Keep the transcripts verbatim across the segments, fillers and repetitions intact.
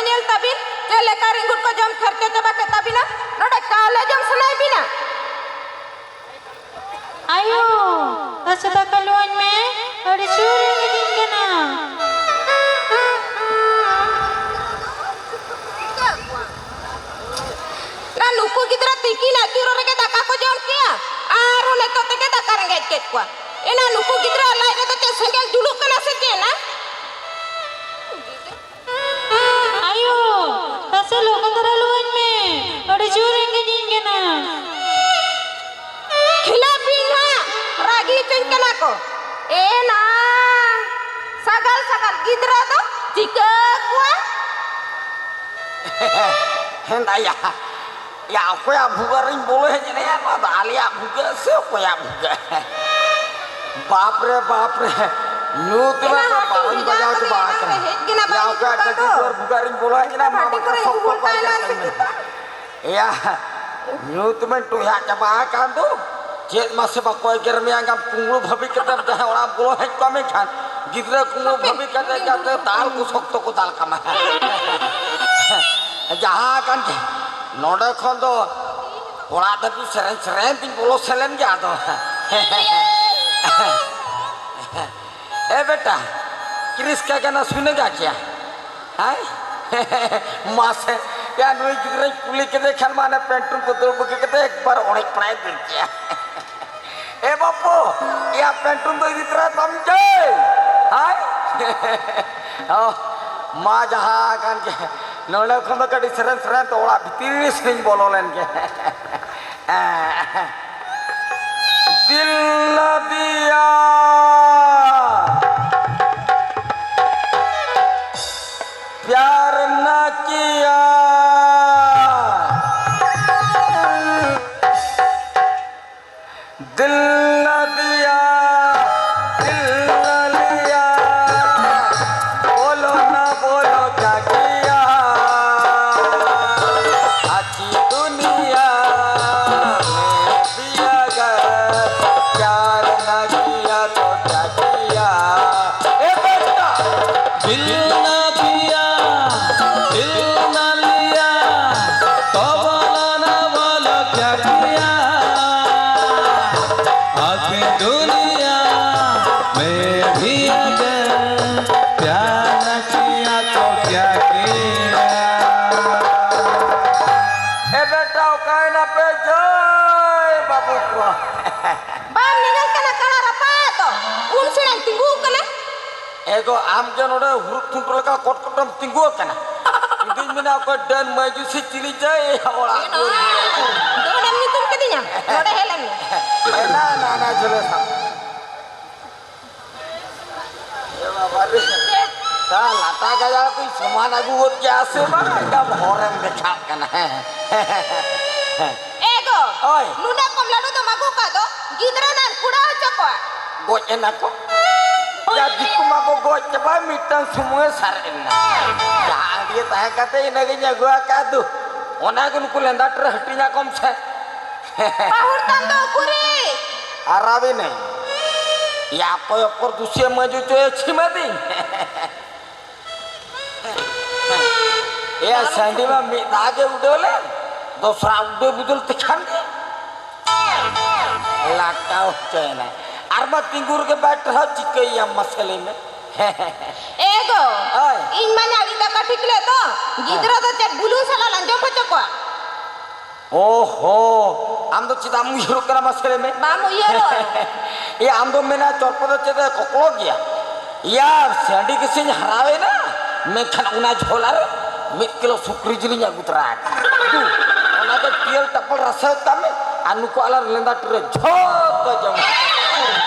ᱧᱮᱞ ᱛᱟᱹᱵᱤᱱ, ᱪᱮᱫ ᱞᱮᱠᱟ ᱨᱤᱸᱜᱩᱫ ᱠᱚ ᱡᱚᱢ ᱠᱷᱟᱨᱪᱟ ᱪᱟᱵᱟ ᱠᱮᱫ ᱛᱟᱹᱵᱤᱱᱟ᱾ ᱱᱚᱰᱮ ᱪᱟᱣᱞᱮ ᱡᱚᱢ ᱥᱟᱱᱟᱭᱮᱫ ᱵᱤᱱᱟ? ᱟᱭᱳ, ᱛᱟᱥᱮ ᱫᱟᱠᱟ ᱞᱩᱣᱟᱹᱧ ᱢᱮ, ᱟᱹᱰᱤ ᱡᱳᱨ ᱨᱮᱸᱜᱮᱡᱤᱧ ᱠᱟᱱᱟ᱾ ᱱᱟ, ᱱᱩᱠᱩ ᱜᱤᱫᱽᱨᱟᱹ ᱛᱤᱠᱤᱱ ᱟᱹᱪᱩᱨᱚᱜ ᱨᱮᱜᱮ ᱫᱟᱠᱟ ᱠᱚ ᱡᱚᱢ ᱠᱮᱜᱼᱟ, ᱟᱨ ᱱᱤᱛᱚᱜ ᱛᱮᱜᱮ ᱫᱟᱠᱟ ᱨᱮᱸᱜᱮᱡ ᱠᱮᱫ ᱠᱚᱣᱟ᱾ ᱮᱱᱟ ᱱᱩᱠᱩ ᱜᱤᱫᱽᱨᱟᱹ ᱞᱟᱡ ᱨᱮᱫᱚ ᱪᱮᱫ ᱥᱮᱸᱜᱮᱞ ᱡᱩᱞᱩᱜ ᱠᱟᱱᱟ ᱥᱮ ᱪᱮᱫ ᱱᱟ? ᱟᱭᱳ, ᱛᱟᱥᱮ ᱞᱚᱜᱚᱱ ᱫᱷᱟᱨᱟ ᱞᱩᱣᱟᱹᱧ ᱢᱮ, ᱟᱹᱰᱤ ᱡᱳᱨ ᱨᱮᱸᱜᱮᱡᱤᱧ ᱠᱟᱱᱟ᱾ ᱠᱷᱤᱞᱟᱹᱯᱤᱧ ᱦᱟᱸᱜ, ᱨᱟᱹᱜᱤ ᱦᱚᱪᱚᱧ ᱠᱟᱱᱟ ᱠᱚ᱾ ᱮᱱᱟ, ᱥᱟᱜᱟᱞ ᱥᱟᱜᱟᱞ ᱜᱤᱫᱽᱨᱟᱹ ᱫᱚ ᱪᱤᱠᱟᱹ ᱠᱚᱣᱟ? ᱦᱮᱸᱫᱟᱭᱟ, ᱭᱟ, ᱚᱠᱚᱭᱟᱜ ᱵᱷᱩᱜᱟᱹᱜ ᱨᱤᱧ ᱵᱚᱞᱚ ᱦᱮᱡ ᱮᱱᱟ? ᱱᱚᱣᱟ ᱫᱚ ᱟᱞᱮᱭᱟᱜ ᱵᱷᱩᱜᱟᱹᱜ ᱥᱮ ᱚᱠᱚᱭᱟᱜ ᱵᱷᱩᱜᱟᱹᱜ? ᱵᱟᱯ ᱨᱮ, ᱵᱟᱯ ᱨᱮ, ᱧᱩᱛ ᱨᱮ ᱮᱱᱟ ᱛᱚ ᱦᱟᱹᱴᱤᱧ ᱵᱟᱨᱚᱧ ᱵᱷᱮᱡᱟ ᱵᱟᱡᱟᱣ ᱠᱟᱛᱮ ᱪᱟᱵᱟ ᱮᱱᱟ ᱟᱠᱟᱱᱟ᱾ ᱦᱮᱡ ᱠᱟᱱᱟ ᱭᱟ, ᱵᱟᱭ ᱚᱠᱚᱭᱟᱜ ᱦᱤᱡᱩᱜ ᱠᱟᱱ ᱠᱟᱹᱴᱤᱡ ᱫᱚ᱾ ᱫᱩᱣᱟᱹᱨ ᱵᱷᱩᱜᱟᱹᱜ ᱨᱤᱧ ᱵᱚᱞᱚ ᱦᱮᱡ ᱮᱱᱟ, ᱢᱟ ᱦᱟᱹᱴᱤᱧ ᱵᱟᱠᱷᱟᱱ ᱠᱚᱨᱮ ᱥᱚᱠᱛᱚ ᱤᱧ ᱠᱚ ᱜᱷᱩᱞᱴᱟᱣ ᱮᱜᱮᱨ ᱮᱱᱟ ᱠᱟᱹᱧ ᱥᱮ ᱢᱮ᱾ ᱪᱮᱫ? ᱮᱭᱟ, ᱧᱩᱛ ᱢᱮ ᱴᱩᱭᱟ ᱪᱟᱵᱟ ᱟᱠᱟᱱ ᱫᱚ᱾ ᱪᱮᱫ ᱢᱟᱥᱮ ᱵᱟᱠᱚ ᱮᱜᱮᱨ ᱢᱮᱭᱟ, ᱟᱢ ᱠᱩᱢᱵᱽᱲᱩ ᱵᱷᱟᱹᱵᱤ ᱠᱟᱛᱮᱢ ᱡᱟᱦᱟᱸᱭ ᱚᱲᱟᱜ ᱮᱢ ᱵᱚᱞᱚ ᱦᱮᱡ ᱠᱚᱜ ᱢᱮᱱᱠᱷᱟᱱ ᱜᱤᱫᱽᱨᱟᱹ ᱠᱩᱢᱵᱽᱲᱩ ᱦᱟᱯᱮ, ᱵᱷᱟᱹᱵᱤ ᱠᱟᱛᱮ ᱦᱟᱯᱮ, ᱡᱟᱛᱮ ᱦᱟᱯᱮ᱾ ᱫᱟᱞ ᱠᱚ ᱥᱚᱠᱛᱚ ᱠᱚ ᱫᱟᱞ ᱠᱟᱢᱟ᱾ ᱡᱟᱦᱟᱸ ᱠᱟᱱ ᱜᱮ, ᱱᱚᱰᱮ ᱠᱷᱚᱱ ᱫᱚ ᱚᱲᱟᱜ ᱫᱷᱟᱹᱵᱤᱡ ᱥᱮᱨᱮᱧ ᱥᱮᱨᱮᱧ ᱛᱤᱧ ᱵᱚᱞᱚ ᱥᱮᱱ ᱞᱮᱱ ᱜᱮ ᱟᱫᱚ᱾ ᱮ ᱵᱮᱴᱟ, ᱠᱨᱤᱥ ᱠᱟ ᱜᱟᱱᱟ ᱥᱩᱱᱮᱜᱟ ᱠᱭᱟ? ᱦᱟᱭ? ᱢᱟᱥᱮ, ᱭᱟ, ᱱᱩᱭ ᱜᱤᱫᱽᱨᱟᱹᱧ ᱠᱩᱞᱤ ᱠᱮᱫᱮ ᱠᱷᱟᱱ ᱢᱟ ᱦᱟᱱᱮ ᱯᱮᱱᱴᱩᱞ ᱠᱚ ᱫᱟᱹᱲ ᱵᱟᱹᱜᱤ ᱠᱟᱛᱮ ᱮᱠᱵᱟᱨ ᱚᱲᱮᱡ ᱯᱟᱲᱟᱭ ᱫᱟᱹᱲ ᱠᱮᱜᱼᱟ᱾ ᱮ ᱵᱟᱹᱯᱩ, ᱭᱟ, ᱯᱮᱱᱴᱩᱞ ᱫᱚ ᱤᱫᱤ ᱛᱚᱨᱟᱭ ᱛᱟᱢ ᱪᱮ? ᱦᱟᱭ? ᱚ, ᱢᱟ ᱡᱟᱦᱟᱸ ᱠᱟᱱ ᱜᱮ, ᱱᱚᱰᱮ ᱠᱷᱚᱱ ᱫᱚ ᱠᱟᱹᱴᱤᱡ ᱥᱮᱨᱮᱧ ᱥᱮᱨᱮᱧ ᱛᱮ ᱚᱲᱟᱜ ᱵᱷᱤᱛᱤᱨ ᱥᱮᱫ ᱤᱧ ᱵᱚᱞᱚ ᱞᱮᱱ ᱜᱮ᱾ दिल न दिया, प्यार न किया, दिल न दिया, दिल न लिया, बोलो ना बोलो क्या किया। अच्छी दुनिया में भी अगर प्यार ना किया तो क्या किया? ए बेटा, दिल ना दिया, ᱯᱮ ᱡᱟᱭ ᱵᱟᱹᱵᱩ ᱠᱚ᱾ ᱵᱟᱢ ᱧᱮᱧᱮᱞ ᱠᱟᱱᱟ ᱠᱟᱬᱟ ᱨᱟᱯᱟᱜ ᱫᱚ? ᱩᱱ ᱥᱮᱬᱟᱧ ᱛᱤᱸᱜᱩ ᱠᱟᱱᱟ᱾ ᱮ ᱜᱚ, ᱟᱢ ᱜᱮ ᱱᱚᱰᱮ ᱦᱩᱨᱩᱫ ᱛᱷᱩᱱᱴᱩ ᱞᱮᱠᱟ ᱠᱚᱴ ᱠᱚᱴᱮᱢ ᱛᱤᱸᱜᱩ ᱟᱠᱟᱱᱟ᱾ ᱤᱧ ᱫᱩᱧ ᱢᱮᱱᱟ ᱚᱠᱚᱭ ᱰᱟᱹᱱ ᱢᱟᱹᱭᱡᱩ ᱥᱮ ᱪᱤᱞᱤ ᱪᱚᱭ ᱚᱲᱟᱜ ᱮ ᱱᱚᱣᱟ ᱫᱩᱣᱟᱹᱨ᱾ ᱫᱚ ᱚᱸᱰᱮᱢ ᱧᱩᱛᱩᱢ ᱠᱤᱫᱤᱧᱟ? ᱱᱚᱰᱮ ᱦᱮᱡ ᱞᱮᱱ ᱢᱮ᱾ ᱮ, ᱱᱟ, ᱱᱟ, ᱱᱟ, ᱡᱷᱟᱹᱞᱮ ᱥᱟᱵ᱾ ᱮ ᱵᱟᱵᱟ ᱨᱮ᱾ ᱛᱟ ᱞᱟᱴᱟ ᱜᱟᱡᱟᱲ ᱠᱚᱧ ᱥᱚᱢᱟᱱ ᱟᱹᱜᱩ ᱜᱚᱫ ᱠᱮᱜᱼᱟ ᱥᱮ ᱵᱟᱝ? ᱮᱠᱫᱚᱢ ᱦᱚᱨᱮᱢ ᱫᱮᱠᱷᱟᱜ ᱠᱟᱱᱟ᱾ ᱦᱮᱸ, ᱦᱮᱸ, ᱦᱮᱸ᱾ ᱮ ᱜᱚ, ᱳᱭ᱾ ᱱᱩᱱᱟᱹᱜ ᱠᱚᱢ ᱞᱟᱹᱰᱩ ᱫᱚᱢ ᱟᱹᱜᱩ ᱠᱟᱜ ᱫᱚ, ᱜᱤᱫᱽᱨᱟᱹ ᱱᱟᱜ ᱠᱩᱲᱟᱹ ᱦᱚᱪᱚ ᱠᱚᱣᱟ᱾ ᱜᱚᱡ ᱮᱱᱟ ᱠᱚ? ᱭᱟ, ᱫᱤᱠᱩ ᱢᱟ ᱠᱚ ᱜᱚᱡ ᱪᱟᱵᱟᱭ, ᱢᱤᱫᱴᱟᱝ ᱥᱚᱢᱚᱭ ᱥᱟᱨᱮᱡ ᱮᱱᱟ᱾ ᱡᱟᱦᱟᱸ ᱟᱹᱰᱤᱭᱟᱹ ᱛᱟᱦᱮᱸ ᱠᱟᱛᱮ ᱤᱱᱟᱹᱜᱤᱧ ᱟᱹᱜᱩ ᱟᱠᱟᱫ ᱫᱩ, ᱚᱱᱟ ᱜᱮ ᱱᱩᱠᱩ ᱞᱮᱸᱫᱟ ᱴᱨᱮ ᱦᱟᱹᱴᱤᱧ ᱟᱠᱚᱢ ᱥᱮ᱾ ᱯᱟᱹᱦᱩᱲ ᱛᱟᱢ ᱫᱚ ᱩᱠᱩᱨᱤ? ᱟᱨᱟᱵᱤᱱᱟᱹᱧ᱾ ᱭᱟ, ᱚᱠᱚᱭ ᱚᱠᱚᱨ ᱫᱩᱥᱤᱭᱟᱹ ᱢᱟᱹᱡᱩ ᱪᱚᱭᱮ ᱪᱷᱤᱢᱟᱹᱫᱤᱧ᱾ ᱮᱭᱟ, ᱥᱟᱺᱰᱤ ᱢᱟ ᱢᱤᱫ ᱫᱷᱟᱣ ᱜᱮ ᱩᱰᱟᱹᱣ ᱞᱮᱱ, ᱫᱚᱥᱨᱟ ᱩᱰᱟᱹᱣ ᱵᱤᱫᱟᱹᱞ ᱛᱮᱠᱷᱟᱱ ᱜᱮ ᱞᱟᱴᱟᱣ ᱦᱚᱪᱚᱭᱮᱱᱟᱭ᱾ ᱟᱨ ᱢᱟ ᱛᱤᱸᱜᱩ ᱨᱮᱜᱮ ᱵᱟᱭ ᱴᱟᱨᱦᱟᱣ, ᱪᱤᱠᱟᱹᱭᱮᱭᱟᱢ ᱢᱟᱥᱮ ᱞᱟᱹᱭ ᱢᱮ? ᱮ ᱜᱚ, ᱳᱭ᱾ ᱤᱧ ᱢᱟᱧ ᱟᱹᱣᱨᱤ ᱫᱟᱠᱟ ᱴᱷᱤᱠ ᱞᱮᱫ ᱫᱚ, ᱜᱤᱫᱽᱨᱟᱹ ᱫᱚ ᱪᱮᱫ ᱵᱩᱞᱩᱝ ᱥᱟᱞᱟᱜ ᱞᱟᱝ ᱡᱚᱢ ᱦᱚᱪᱚ ᱠᱚᱣᱟ? ᱳᱦᱳ, ᱟᱢ ᱫᱚ ᱪᱮᱫᱟᱜ ᱮᱢ ᱩᱭᱦᱟᱹᱨᱚᱜ ᱠᱟᱱᱟ ᱢᱟᱥᱮ ᱞᱟᱹᱭ ᱢᱮ? ᱵᱟᱢ ᱩᱭᱦᱟᱹᱨᱚᱜᱼᱟ᱾ ᱮ, ᱟᱢ ᱫᱚᱢ ᱢᱮᱱᱟ ᱪᱚᱨᱯᱚ ᱫᱚ ᱪᱮᱫ ᱮ ᱠᱚᱠᱞᱚ ᱜᱮᱭᱟ? ᱭᱟ, ᱥᱟᱺᱰᱤ ᱜᱮᱥᱮᱧ ᱦᱟᱨᱟᱣᱮᱱᱟ, ᱢᱮᱱᱠᱷᱟᱱ ᱚᱱᱟ ᱡᱷᱚᱞᱟ ᱨᱮ ᱢᱤᱫ ᱠᱤᱞᱳ ᱥᱩᱠᱨᱤ ᱡᱤᱞᱤᱧ ᱟᱹᱜᱩ ᱛᱚᱨᱟ ᱟᱠᱟᱫᱟ᱾ ᱫᱩ, ᱚᱱᱟ ᱫᱚ ᱴᱤᱭᱟᱹᱞ ᱴᱟᱯᱚᱞ ᱨᱟᱥᱮ ᱠᱟᱜ ᱢᱮ, ᱟᱨ ᱱᱩᱠᱩ ᱟᱞᱟᱝ ᱞᱮᱸᱫᱟ ᱴᱤᱨᱮ ᱡᱷᱚᱛᱚ ᱡᱚᱢ᱾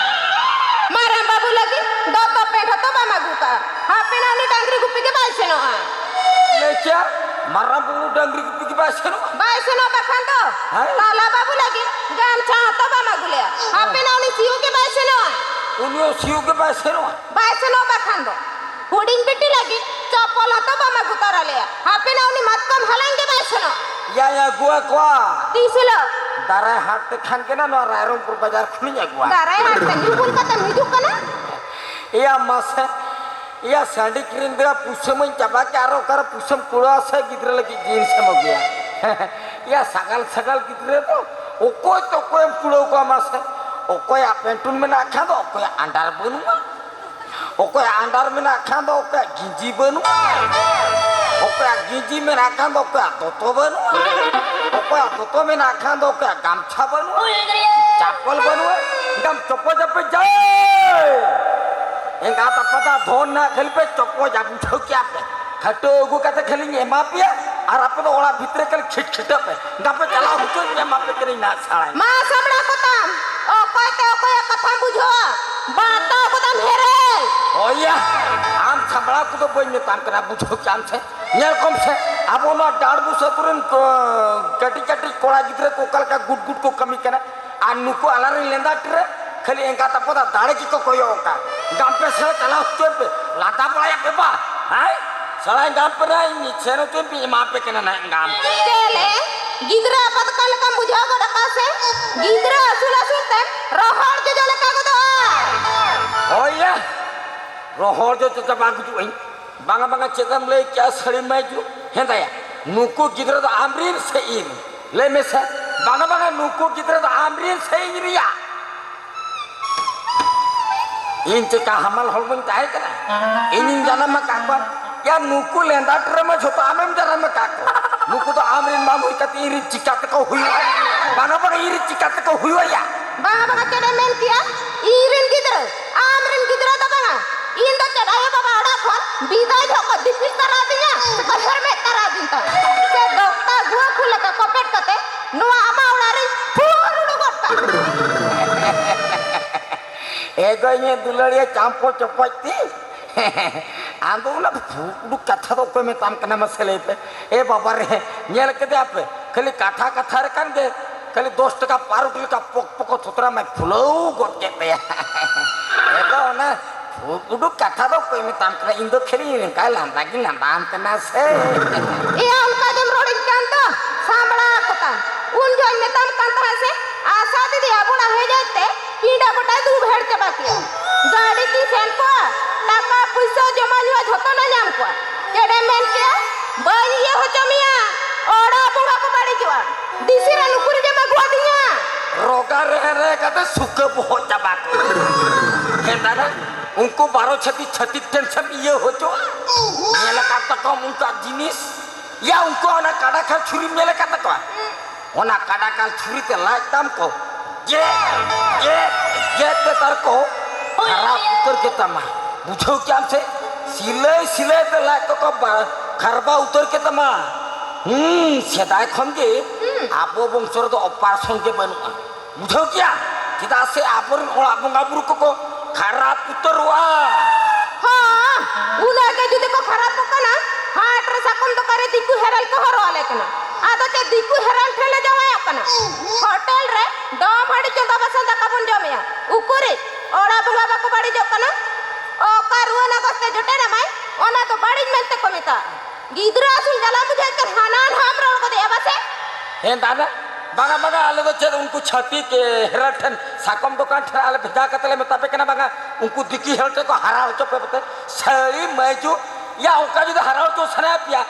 ᱢᱟᱨᱟᱝ ᱵᱟᱹᱵᱩ ᱞᱟᱹᱜᱤᱫ ᱫᱚᱛᱚ ᱯᱮᱱᱴ ᱦᱚᱸᱛᱚ ᱵᱟᱢ ᱟᱹᱜᱩ ᱠᱟᱜᱼᱟ᱾ ᱦᱟᱯᱮᱱᱟ ᱩᱱᱤ ᱰᱟᱝᱨᱤ ᱜᱩᱯᱤ ᱜᱮ ᱵᱟᱭ ᱥᱮᱱᱚᱜᱼᱟ᱾ ᱞᱟᱹᱭ ᱠᱮᱭᱟ, ᱢᱟᱨᱟᱝ ᱵᱟᱹᱵᱩ ᱰᱟᱝᱨᱤ ᱜᱩᱯᱤ ᱜᱮ ᱵᱟᱭ ᱥᱮᱱᱚᱜᱼᱟ? ᱵᱟᱭ ᱥᱮᱱᱚᱜ ᱵᱟᱠᱷᱟᱱ ᱫᱚ᱾ ᱦᱮᱸ? ᱛᱟᱞᱟ ᱵᱟᱹᱵᱩ ᱞᱟᱹᱜᱤᱫ ᱜᱟᱢᱪᱷᱟ ᱦᱚᱸᱛᱚ ᱵᱟᱢ ᱟᱹᱜᱩ ᱞᱮᱜᱼᱟ᱾ ᱦᱮᱸ᱾ ᱦᱟᱯᱮᱱᱟ ᱩᱱᱤ ᱥᱤᱭᱳᱜ ᱜᱮ ᱵᱟᱭ ᱥᱮᱱᱚᱜᱼᱟ᱾ ᱩᱱᱤ ᱦᱚᱸ ᱥᱤᱭᱳᱜ ᱜᱮ ᱵᱟᱭ ᱥᱮᱱᱚᱜᱼᱟ? ᱵᱟᱭ ᱥᱮᱱᱚᱜ ᱵᱟᱠᱷᱟᱱ ᱫᱚ᱾ ᱦᱩᱰᱤᱧ ᱵᱤᱴᱤ ᱞᱟᱹᱜᱤᱫ ᱪᱟᱯᱚᱞ ᱦᱚᱸᱛᱚ ᱵᱟᱢ ᱟᱹᱜᱩ ᱛᱟᱨᱟ ᱞᱮᱭᱟ᱾ ᱦᱟᱯᱮᱱᱟ ᱩᱱᱤ ᱢᱟᱛᱠᱚᱢ ᱦᱟᱞᱟᱝ ᱜᱮ ᱵᱟᱭ ᱥᱮᱱᱚᱜ᱾ ᱭᱟᱭ ᱟᱹᱜᱩ ᱟᱠᱚᱣᱟ᱾ ᱛᱤᱥ ᱦᱤᱞᱳᱜ? ᱫᱟᱨᱟᱭ ᱦᱟᱴ ᱛᱮ ᱠᱷᱟᱱ ᱜᱮ ᱱᱟ ᱱᱚᱣᱟ ᱨᱟᱭᱨᱚᱝᱯᱩᱨ ᱵᱟᱡᱟᱨ ᱠᱷᱚᱱᱤᱧ ᱟᱹᱜᱩᱣᱟ᱾ ᱫᱟᱨᱟᱭ ᱦᱟᱴ ᱛᱮ ᱧᱩ ᱵᱩᱞ ᱠᱟᱛᱮᱢ ᱦᱤᱡᱩᱜ ᱠᱟᱱᱟ? ᱮᱭᱟ ᱢᱟᱥᱮ, ᱮᱭᱟ ᱥᱟᱺᱰᱤ ᱠᱤᱨᱤᱧ ᱫᱚ ᱯᱩᱭᱥᱟᱹ ᱢᱟᱧ ᱪᱟᱵᱟ ᱠᱮᱫ, ᱟᱨ ᱚᱠᱟᱨᱮ ᱯᱩᱭᱥᱟᱹᱢ ᱠᱩᱲᱟᱹᱣᱟ ᱥᱮ ᱜᱤᱫᱽᱨᱟᱹ ᱞᱟᱹᱜᱤᱫ ᱡᱤᱱᱤᱥ ᱮᱢ ᱟᱹᱜᱩᱭᱟ? ᱮᱭᱟ ᱥᱟᱜᱟᱞ ᱥᱟᱜᱟᱞ ᱜᱤᱫᱽᱨᱟᱹ ᱫᱚ ᱚᱠᱚᱭ ᱛᱚ ᱚᱠᱚᱭᱮᱢ ᱠᱩᱲᱟᱹᱣ ᱠᱚᱣᱟ ᱢᱟᱥᱮ? ᱚᱠᱚᱭᱟᱜ ᱯᱮᱱᱴᱩᱱ ᱢᱮᱱᱟᱜ ᱠᱷᱟᱱ ᱫᱚ ᱚᱠᱚᱭᱟᱜ ᱟᱱᱰᱟᱨ ᱵᱟᱹᱱᱩᱜᱼᱟ᱾ ᱚᱠᱚᱭᱟᱜ ᱟᱱᱰᱟᱨ ᱢᱮᱱᱟᱜ ᱠᱷᱟᱱ ᱫᱚ ᱚᱠᱚᱭᱟᱜ ᱜᱮᱧᱡᱤ ᱵᱟᱹᱱᱩᱜᱼᱟ, ᱚᱠᱚᱭᱟᱜ ᱜᱮᱧᱡᱤ ᱢᱮᱱᱟᱜ ᱠᱷᱟᱱ ᱫᱚ ᱚᱠᱚᱭᱟᱜ ᱫᱚᱛᱚ ᱵᱟᱹᱱᱩᱜᱼᱟ᱾ ᱚᱠᱚᱭᱟᱜ ᱫᱚᱛᱚ ᱢᱮᱱᱟᱜ ᱠᱷᱟᱱ ᱫᱚ ᱚᱠᱚᱭᱟᱜ ᱜᱟᱢᱪᱷᱟ ᱵᱟᱹᱱᱩᱜᱼᱟ? ᱪᱟᱯᱚᱞ ᱵᱟᱹᱱᱩᱜᱼᱟ? ᱮᱱᱠᱷᱟᱱ ᱪᱚᱯᱚᱡ ᱟᱯᱮ ᱡᱟᱭ᱾ ᱮᱸᱜᱟᱛ ᱟᱯᱟᱛᱟᱜ ᱫᱷᱚᱱ ᱱᱟᱜ ᱠᱷᱟᱹᱞᱤ ᱯᱮ ᱪᱚᱯᱚᱡᱟ, ᱵᱩᱡᱷᱟᱹᱣ ᱠᱮᱜᱼᱟ ᱯᱮ? ᱠᱷᱟᱹᱴᱟᱹᱣ ᱟᱹᱜᱩ ᱠᱟᱛᱮ ᱠᱷᱟᱹᱞᱤᱧ ᱮᱢᱟ ᱯᱮᱭᱟ ᱟᱨ ᱟᱯᱮ ᱫᱚ ᱚᱲᱟᱜ ᱵᱷᱤᱛᱨᱤ ᱨᱮ ᱠᱷᱟᱹᱞᱤ ᱠᱷᱤᱴ ᱠᱷᱤᱴᱟᱹᱜ ᱯᱮ᱾ ᱫᱟᱯᱮ ᱪᱟᱞᱟᱣ ᱦᱚᱪᱚᱧ ᱯᱮ, ᱮᱢᱟ ᱯᱮ ᱠᱟᱹᱱᱟᱹᱧ ᱱᱟᱜ ᱥᱟᱲᱟᱭ᱾ ᱢᱟ ᱥᱟᱢᱲᱟᱣ ᱠᱚᱛᱟᱢ, ᱚᱠᱚᱭ ᱛᱮ ᱚᱠᱚᱭᱟᱜ ᱠᱟᱛᱷᱟᱢ ᱵᱩᱡᱷᱟᱹᱣᱟ? ᱵᱟᱛᱟᱣ ᱠᱚᱛᱟᱢ ᱦᱮᱨᱮᱞ᱾ ᱦᱳᱭᱟ, ᱟᱢ ᱥᱟᱢᱲᱟᱣ ᱠᱚᱫᱚ ᱵᱟᱹᱧ ᱢᱮᱛᱟᱢ ᱠᱟᱱᱟ, ᱵᱩᱡᱷᱟᱹᱣ ᱠᱮᱜᱼᱟᱢ ᱥᱮ? ᱧᱮᱞ ᱠᱚᱢ ᱥᱮ, ᱟᱵᱚ ᱱᱚᱣᱟ ᱰᱟᱸᱰᱵᱩᱥ ᱟᱹᱛᱩ ᱨᱮᱱ ᱠᱚ, ᱠᱟᱹᱴᱤᱡ ᱠᱟᱹᱴᱤᱡ ᱠᱚᱲᱟ ᱜᱤᱫᱽᱨᱟᱹ ᱠᱚ ᱚᱠᱟ ᱞᱮᱠᱟ ᱜᱩᱴ ᱜᱩᱴ ᱠᱚ ᱠᱟᱹᱢᱤ ᱠᱟᱱᱟ, ᱟᱨ ᱱᱩᱠᱩ ᱟᱞᱟᱝ ᱨᱮᱱ ᱞᱮᱸᱫᱟ ᱴᱤᱨᱟᱹ ᱠᱷᱟᱹᱞᱤ ᱮᱸᱜᱟᱛ ᱟᱯᱟᱛᱟᱜ ᱫᱟᱲᱮ ᱜᱮᱠᱚ ᱠᱚᱭᱚᱜ ᱟᱠᱟᱫ᱾ ᱜᱟᱢᱯᱮ ᱥᱮ ᱪᱟᱞᱟᱣ ᱦᱚᱪᱚᱭ ᱯᱮ, ᱞᱟᱸᱫᱟ ᱵᱟᱲᱟᱭᱟ ᱯᱮ ᱵᱟ, ᱦᱮᱸ? ᱥᱟᱞᱟ ᱮᱸᱜᱟᱢ ᱯᱮ ᱱᱟ, ᱤᱧ ᱥᱮᱱ ᱦᱚᱪᱚᱭ ᱯᱮ, ᱮᱢᱟ ᱯᱮ ᱠᱟᱱᱟ ᱱᱟ ᱮᱸᱜᱟᱢ᱾ ᱪᱮᱞᱮ, ᱜᱤᱫᱽᱨᱟᱹ ᱟᱯᱟᱛ ᱚᱠᱟ ᱞᱮᱠᱟᱢ ᱵᱩᱡᱷᱟᱹᱣ ᱜᱚᱫ ᱟᱠᱟᱫ ᱥᱮ? ᱜᱤᱫᱽᱨᱟᱹ ᱟᱹᱥᱩᱞ ᱟᱹᱥᱩᱞ ᱛᱮᱢ ᱨᱚᱦᱚᱲ ᱡᱚᱡᱚ ᱞᱮᱠᱟ ᱜᱚᱫᱚᱜᱼᱟ᱾ ᱦᱳᱭ ᱭᱟ, ᱨᱚᱦᱚᱲ ᱡᱚᱡᱚ ᱪᱟᱵᱟ ᱜᱩᱡᱩᱜ ᱟᱹᱧ᱾ ᱵᱟᱝᱟ, ᱵᱟᱝᱟ, ᱪᱮᱫ ᱮᱢ ᱞᱟᱹᱭ ᱠᱮᱜᱼᱟ? ᱥᱟᱹᱲᱤᱢ ᱢᱟᱭ ᱡᱩ-, ᱦᱮᱸᱫᱟᱭᱟ᱾ ᱱᱩᱠᱩ ᱜᱤᱫᱽᱨᱟᱹ ᱫᱚ ᱟᱢᱨᱤᱱ ᱥᱮ ᱤᱧ? ᱞᱟᱹᱭ ᱢᱮᱥᱮ᱾ ᱵᱟᱝᱟ, ᱵᱟᱝᱟ, ᱱᱩᱠᱩ ᱜᱤᱫᱽᱨᱟᱹ ᱫᱚ ᱟᱢᱨᱤᱱ ᱥᱮ ᱤᱧ ᱨᱮᱭᱟᱜ? ᱤᱧ ᱪᱮᱠᱟ ᱦᱟᱢᱟᱞ ᱦᱚᱲᱢᱚᱧ ᱛᱟᱦᱮᱸ ᱠᱟᱱᱟ? ᱤᱧᱤᱧ ᱡᱟᱱᱟᱢ ᱟᱠᱟᱫ ᱠᱚᱣᱟ? ᱭᱟ, ᱱᱩᱠᱩ ᱞᱮᱸᱫᱟ ᱴᱨᱮ ᱢᱟ ᱡᱷᱚᱛᱚ ᱟᱢᱮᱢ ᱡᱟᱱᱟᱢ ᱟᱠᱟᱫ ᱠᱚᱣᱟ᱾ ᱱᱩᱠᱩ ᱫᱚ ᱟᱢᱨᱤᱱ ᱵᱟᱝ ᱦᱩᱭ ᱠᱟᱛᱮ ᱤᱧᱨᱤᱱ ᱪᱤᱠᱟ ᱛᱮᱠᱚ ᱦᱩᱭᱩᱜᱼᱟ? ᱵᱟᱝᱟ, ᱵᱟᱝᱟ, ᱤᱧᱨᱤᱱ ᱪᱤᱠᱟ ᱛᱮᱠᱚ ᱦᱩᱭᱩᱜᱼᱟ ᱭᱟ? ᱵᱟᱝᱟ, ᱵᱟᱝᱟ, ᱪᱮᱫ ᱮᱢ ᱢᱮᱱ ᱠᱮᱜᱼᱟ? ᱤᱧᱨᱤᱱ ᱜᱤᱫᱽᱨᱟᱹ, ᱟᱢᱨᱤᱱ ᱜᱤᱫᱽᱨᱟᱹ ᱫᱚ ᱵᱟᱝᱟ᱾ ᱤᱧ ᱫᱚ ᱪᱮᱫ ᱟᱭᱳ ᱵᱟᱵᱟ ᱚᱲᱟᱜ ᱠᱷᱚᱱ ᱵᱤᱫᱟᱹᱭ ᱡᱚᱦᱚᱜ ᱠᱚ ᱫᱤᱯᱤᱞ ᱛᱟᱨᱟ ᱟᱹᱫᱤᱧᱟ ᱥᱮ ᱠᱚ ᱦᱮᱨᱢᱮᱫ ᱛᱟᱨᱟ ᱟᱹᱫᱤᱧ ᱛᱟᱦᱮᱸ? ᱥᱮ ᱫᱚᱠᱛᱟ ᱜᱩᱣᱟᱹ ᱠᱷᱩ ᱞᱮᱠᱟ ᱠᱚᱯᱮᱫ ᱠᱟᱛᱮ ᱱᱚᱣᱟ ᱟᱢᱟᱜ ᱚᱲᱟᱜ ᱨᱤᱧ ᱯᱷᱩᱨ ᱩᱰᱩᱠ ᱜᱚᱫ ᱠᱟᱜ? ᱮ ᱜᱚ, ᱤᱧᱟᱹᱜ ᱫᱩᱞᱟᱹᱲᱤᱭᱟᱹ ᱪᱟᱢᱯᱚ ᱪᱚᱯᱚᱡ ᱛᱤᱧ᱾ ᱟᱢ ᱫᱚ ᱚᱱᱟ ᱯᱷᱩᱠ ᱰᱩᱠ ᱠᱟᱛᱷᱟ ᱫᱚ ᱚᱠᱚᱭ ᱢᱮᱛᱟᱢ ᱠᱟᱱᱟ ᱢᱟᱥᱮ ᱞᱟᱹᱭ ᱯᱮ? ᱮ ᱵᱟᱵᱟ ᱨᱮ, ᱧᱮᱞ ᱠᱮᱫᱮᱭᱟ ᱯᱮ? ᱠᱷᱟᱹᱞᱤ ᱠᱟᱛᱷᱟ ᱠᱟᱛᱷᱟ ᱨᱮ ᱠᱟᱱ ᱜᱮ, ᱠᱷᱟᱹᱞᱤ ᱫᱚᱥ ᱴᱟᱠᱟ ᱯᱟᱨᱩᱴᱤ ᱞᱮᱠᱟ ᱯᱚᱠ ᱯᱚᱠᱚ ᱛᱷᱚᱛᱨᱟ ᱢᱟᱭ ᱯᱷᱩᱞᱟᱹᱣ ᱜᱚᱫ ᱠᱮᱫ ᱛᱟᱭᱟ᱾ ᱮ ᱫᱚ ᱚᱱᱟ ᱯᱷᱩᱠ ᱰᱩᱠ ᱠᱟᱛᱷᱟ ᱫᱚ ᱚᱠᱚᱭ ᱢᱮᱛᱟᱢ ᱠᱟᱱᱟ? ᱤᱧ ᱫᱚ ᱠᱷᱟᱹᱞᱤ ᱱᱚᱝᱠᱟ ᱞᱟᱸᱫᱟ ᱜᱤᱧ ᱞᱟᱸᱫᱟ ᱟᱢ ᱠᱟᱱᱟ ᱥᱮ᱾ ᱮᱭᱟ, ᱚᱱᱠᱟ ᱜᱮᱢ ᱨᱚᱲᱤᱧ ᱠᱟᱱ ᱫᱚ, ᱥᱟᱢᱲᱟ ᱠᱚᱛᱟᱢ᱾ ᱩᱱ ᱡᱚᱦᱚᱜ ᱤᱧ ᱢᱮᱛᱟᱢ ᱠᱟᱱ ᱛᱟᱦᱮᱸᱫ ᱥᱮ, ᱟᱥᱟ ᱫᱤᱫᱤ ᱟᱵᱚᱲᱟ ᱦᱮᱡ ᱦᱮᱡ ᱛᱮ ᱯᱤᱸᱰᱟᱹ ᱜᱚᱴᱟᱭ ᱫᱩᱵ ᱦᱮᱲ ᱪᱟᱵᱟ ᱠᱮᱜᱼᱟ᱾ ᱜᱟᱹᱰᱤ ᱛᱤᱧ ᱥᱮᱱ ᱠᱚᱜᱼᱟ, ᱴᱟᱠᱟ ᱯᱩᱭᱥᱟᱹ ᱡᱚᱢᱟ ᱧᱩᱣᱟᱜ ᱡᱷᱚᱛᱚ ᱞᱮ ᱧᱟᱢ ᱠᱚᱣᱟ᱾ ᱪᱮᱫ ᱮᱢ ᱢᱮᱱ ᱠᱮᱜᱼᱟ? ᱵᱟᱹᱧ ᱤᱭᱟᱹ ᱦᱚᱪᱚ ᱢᱮᱭᱟ, ᱚᱲᱟᱜ ᱵᱚᱸᱜᱟ ᱠᱚ ᱵᱟᱹᱲᱤᱡᱚᱜᱼᱟ᱾ ᱫᱤᱥᱤ ᱨᱮ ᱱᱩᱠᱩ ᱨᱮᱜᱮᱢ ᱟᱹᱜᱩ ᱟᱹᱫᱤᱧᱟ᱾ ᱨᱚᱜᱟ ᱨᱮᱦᱮ ᱨᱮ ᱠᱟᱛᱮ ᱥᱩᱠᱟᱹ ᱵᱚᱦᱚᱜ ᱪᱟᱵᱟ ᱠᱚᱜᱼᱟ᱾ ᱦᱮᱸ ᱫᱟᱫᱟ, ᱩᱱᱠᱩ ᱵᱟᱨᱚ ᱪᱷᱟᱹᱛᱤᱠ ᱪᱷᱟᱹᱛᱤᱠ ᱴᱷᱮᱱ ᱥᱮᱢ ᱤᱭᱟᱹ ᱦᱚᱪᱚᱜᱼᱟ? ᱧᱮᱞ ᱟᱠᱟᱫ ᱛᱟᱠᱚᱣᱟᱢ ᱩᱱᱠᱩᱣᱟᱜ ᱡᱤᱱᱤᱥ? ᱭᱟ, ᱩᱱᱠᱩ ᱚᱱᱟ ᱠᱟᱰᱟ ᱠᱷᱟᱞ ᱪᱷᱩᱨᱤᱢ ᱧᱮᱞ ᱟᱠᱟᱫ ᱛᱟᱠᱚᱣᱟ? ᱚᱱᱟ ᱠᱟᱰᱟ ᱠᱷᱟᱞ ᱪᱷᱩᱨᱤ ᱛᱮ ᱞᱟᱡ ᱛᱟᱢ ᱠᱚ ᱜᱮᱫ, ᱜᱮᱫ, ᱜᱮᱫ ᱛᱮ ᱛᱟᱨ ᱠᱚ ᱦᱳᱭ, ᱠᱷᱟᱨᱟᱯ ᱦᱳᱭ᱾ ᱩᱛᱟᱹᱨ ᱠᱮᱫ ᱛᱟᱢᱟ᱾ ᱵᱩᱡᱷᱟᱹᱣ ᱠᱮᱜ ᱟᱢ ᱥᱮ? ᱥᱤᱞᱟᱹᱭ, ᱥᱤᱞᱟᱹᱭ ᱛᱮ ᱞᱟᱡ ᱠᱚᱠᱚ ᱵᱟ-, ᱠᱷᱟᱨᱵᱟ ᱩᱛᱟᱹᱨ ᱠᱮᱫ ᱛᱟᱢᱟ᱾ ᱦᱩᱸ, ᱥᱮᱫᱟᱭ ᱠᱷᱚᱱ ᱜᱮ ᱦᱩᱸ᱾ ᱟᱵᱚ ᱵᱚᱝᱥᱚ ᱨᱮᱫᱚ operation ᱜᱮ ᱵᱟᱹᱱᱩᱜᱼᱟ᱾ ᱵᱩᱡᱷᱟᱹᱣ ᱠᱮᱜᱼᱟ? ᱪᱮᱫᱟᱜ ᱥᱮ ᱟᱵᱚᱨᱮᱱ ᱚᱲᱟᱜ ᱵᱚᱸᱜᱟ ᱵᱩᱨᱩ ᱠᱚᱠᱚ ᱠᱷᱟᱨᱟᱯ ᱩᱛᱟᱹᱨᱚᱜᱼᱟ᱾ ᱦᱚᱸ, ᱩᱱᱟᱹᱜ ᱜᱮ ᱡᱩᱫᱤ ᱠᱚ ᱠᱷᱟᱨᱟᱯᱚᱜ ᱠᱟᱱᱟ, ᱦᱟᱴ ᱨᱮ ᱥᱟᱠᱚᱢ ᱫᱚᱠᱟᱱ ᱨᱮ ᱫᱤᱠᱩ ᱦᱮᱨᱮᱞ ᱠᱚ ᱦᱚᱨᱚᱜ ᱟᱞᱮ ᱠᱟᱱᱟ᱾ ᱟᱫᱚ ᱪᱮᱫ ᱫᱤᱠᱩ ᱦᱮᱨᱮᱞ ᱴᱷᱮᱱ ᱞᱮ ᱡᱟᱶᱟᱭᱚᱜ ᱠᱟᱱᱟ? ᱦᱳᱴᱮᱞ ᱨᱮ ᱰᱚᱢ ᱦᱟᱺᱰᱤ ᱪᱚᱸᱫᱟ ᱵᱟᱥᱟᱝ ᱫᱟᱠᱟ ᱵᱚᱱ ᱡᱚᱢᱮᱜᱼᱟ᱾ ᱩᱠᱩᱨᱤᱡ ᱚᱲᱟᱜ ᱵᱚᱸᱜᱟ ᱵᱟᱠᱚ ᱵᱟᱹᱲᱤᱡᱚᱜ ᱠᱟᱱᱟ? ᱚᱠᱟ ᱨᱩᱣᱟᱹ ᱱᱟᱜᱚᱥ ᱛᱮ ᱡᱚᱴᱮᱫ ᱟᱢᱟᱭ, ᱚᱱᱟ ᱫᱚ ᱵᱟᱹᱲᱤᱡ ᱢᱮᱱᱛᱮ ᱠᱚ ᱢᱮᱛᱟᱜᱼᱟ᱾ ᱜᱤᱫᱽᱨᱟᱹ ᱟᱹᱥᱩᱞ ᱡᱟᱞᱟ ᱵᱩᱡᱷᱟᱹᱣ ᱠᱟᱱ ᱦᱟᱱᱟ ᱱᱟᱦᱟᱢ ᱨᱚᱲ ᱜᱚᱫᱮᱜᱼᱟ ᱵᱟᱥᱮ? ᱦᱮᱸ, ᱫᱟᱫᱟ, ᱵᱟᱝᱟ, ᱵᱟᱝᱟ, ᱟᱞᱮ ᱫᱚ ᱪᱮᱫ ᱩᱱᱠᱩ ᱪᱷᱟᱹᱛᱤᱠ, ᱮ, ᱦᱮᱨᱮᱞ ᱴᱷᱮᱱ, ᱥᱟᱠᱚᱢ ᱫᱚᱠᱟᱱ ᱴᱷᱮᱱ ᱟᱞᱮ ᱵᱷᱮᱡᱟ ᱠᱟᱛᱮ ᱞᱮ ᱢᱮᱛᱟ ᱯᱮ ᱠᱟᱱᱟ? ᱵᱟᱝᱟ, ᱩᱱᱠᱩ ᱫᱤᱠᱩ ᱦᱮᱨᱮᱞ ᱴᱷᱮᱱ ᱠᱚ ᱦᱟᱨᱟ ᱦᱚᱪᱚ ᱯᱮ ᱯᱮ᱾ ᱥᱟᱹᱲᱤ ᱢᱟᱹᱭᱡᱩ, ᱭᱟ, ᱚᱱᱠᱟ ᱡᱩᱫᱤ ᱦᱟᱨᱟ ᱦᱚᱪᱚ ᱥᱟᱱᱟᱭᱮᱫ ᱯᱮᱭᱟ,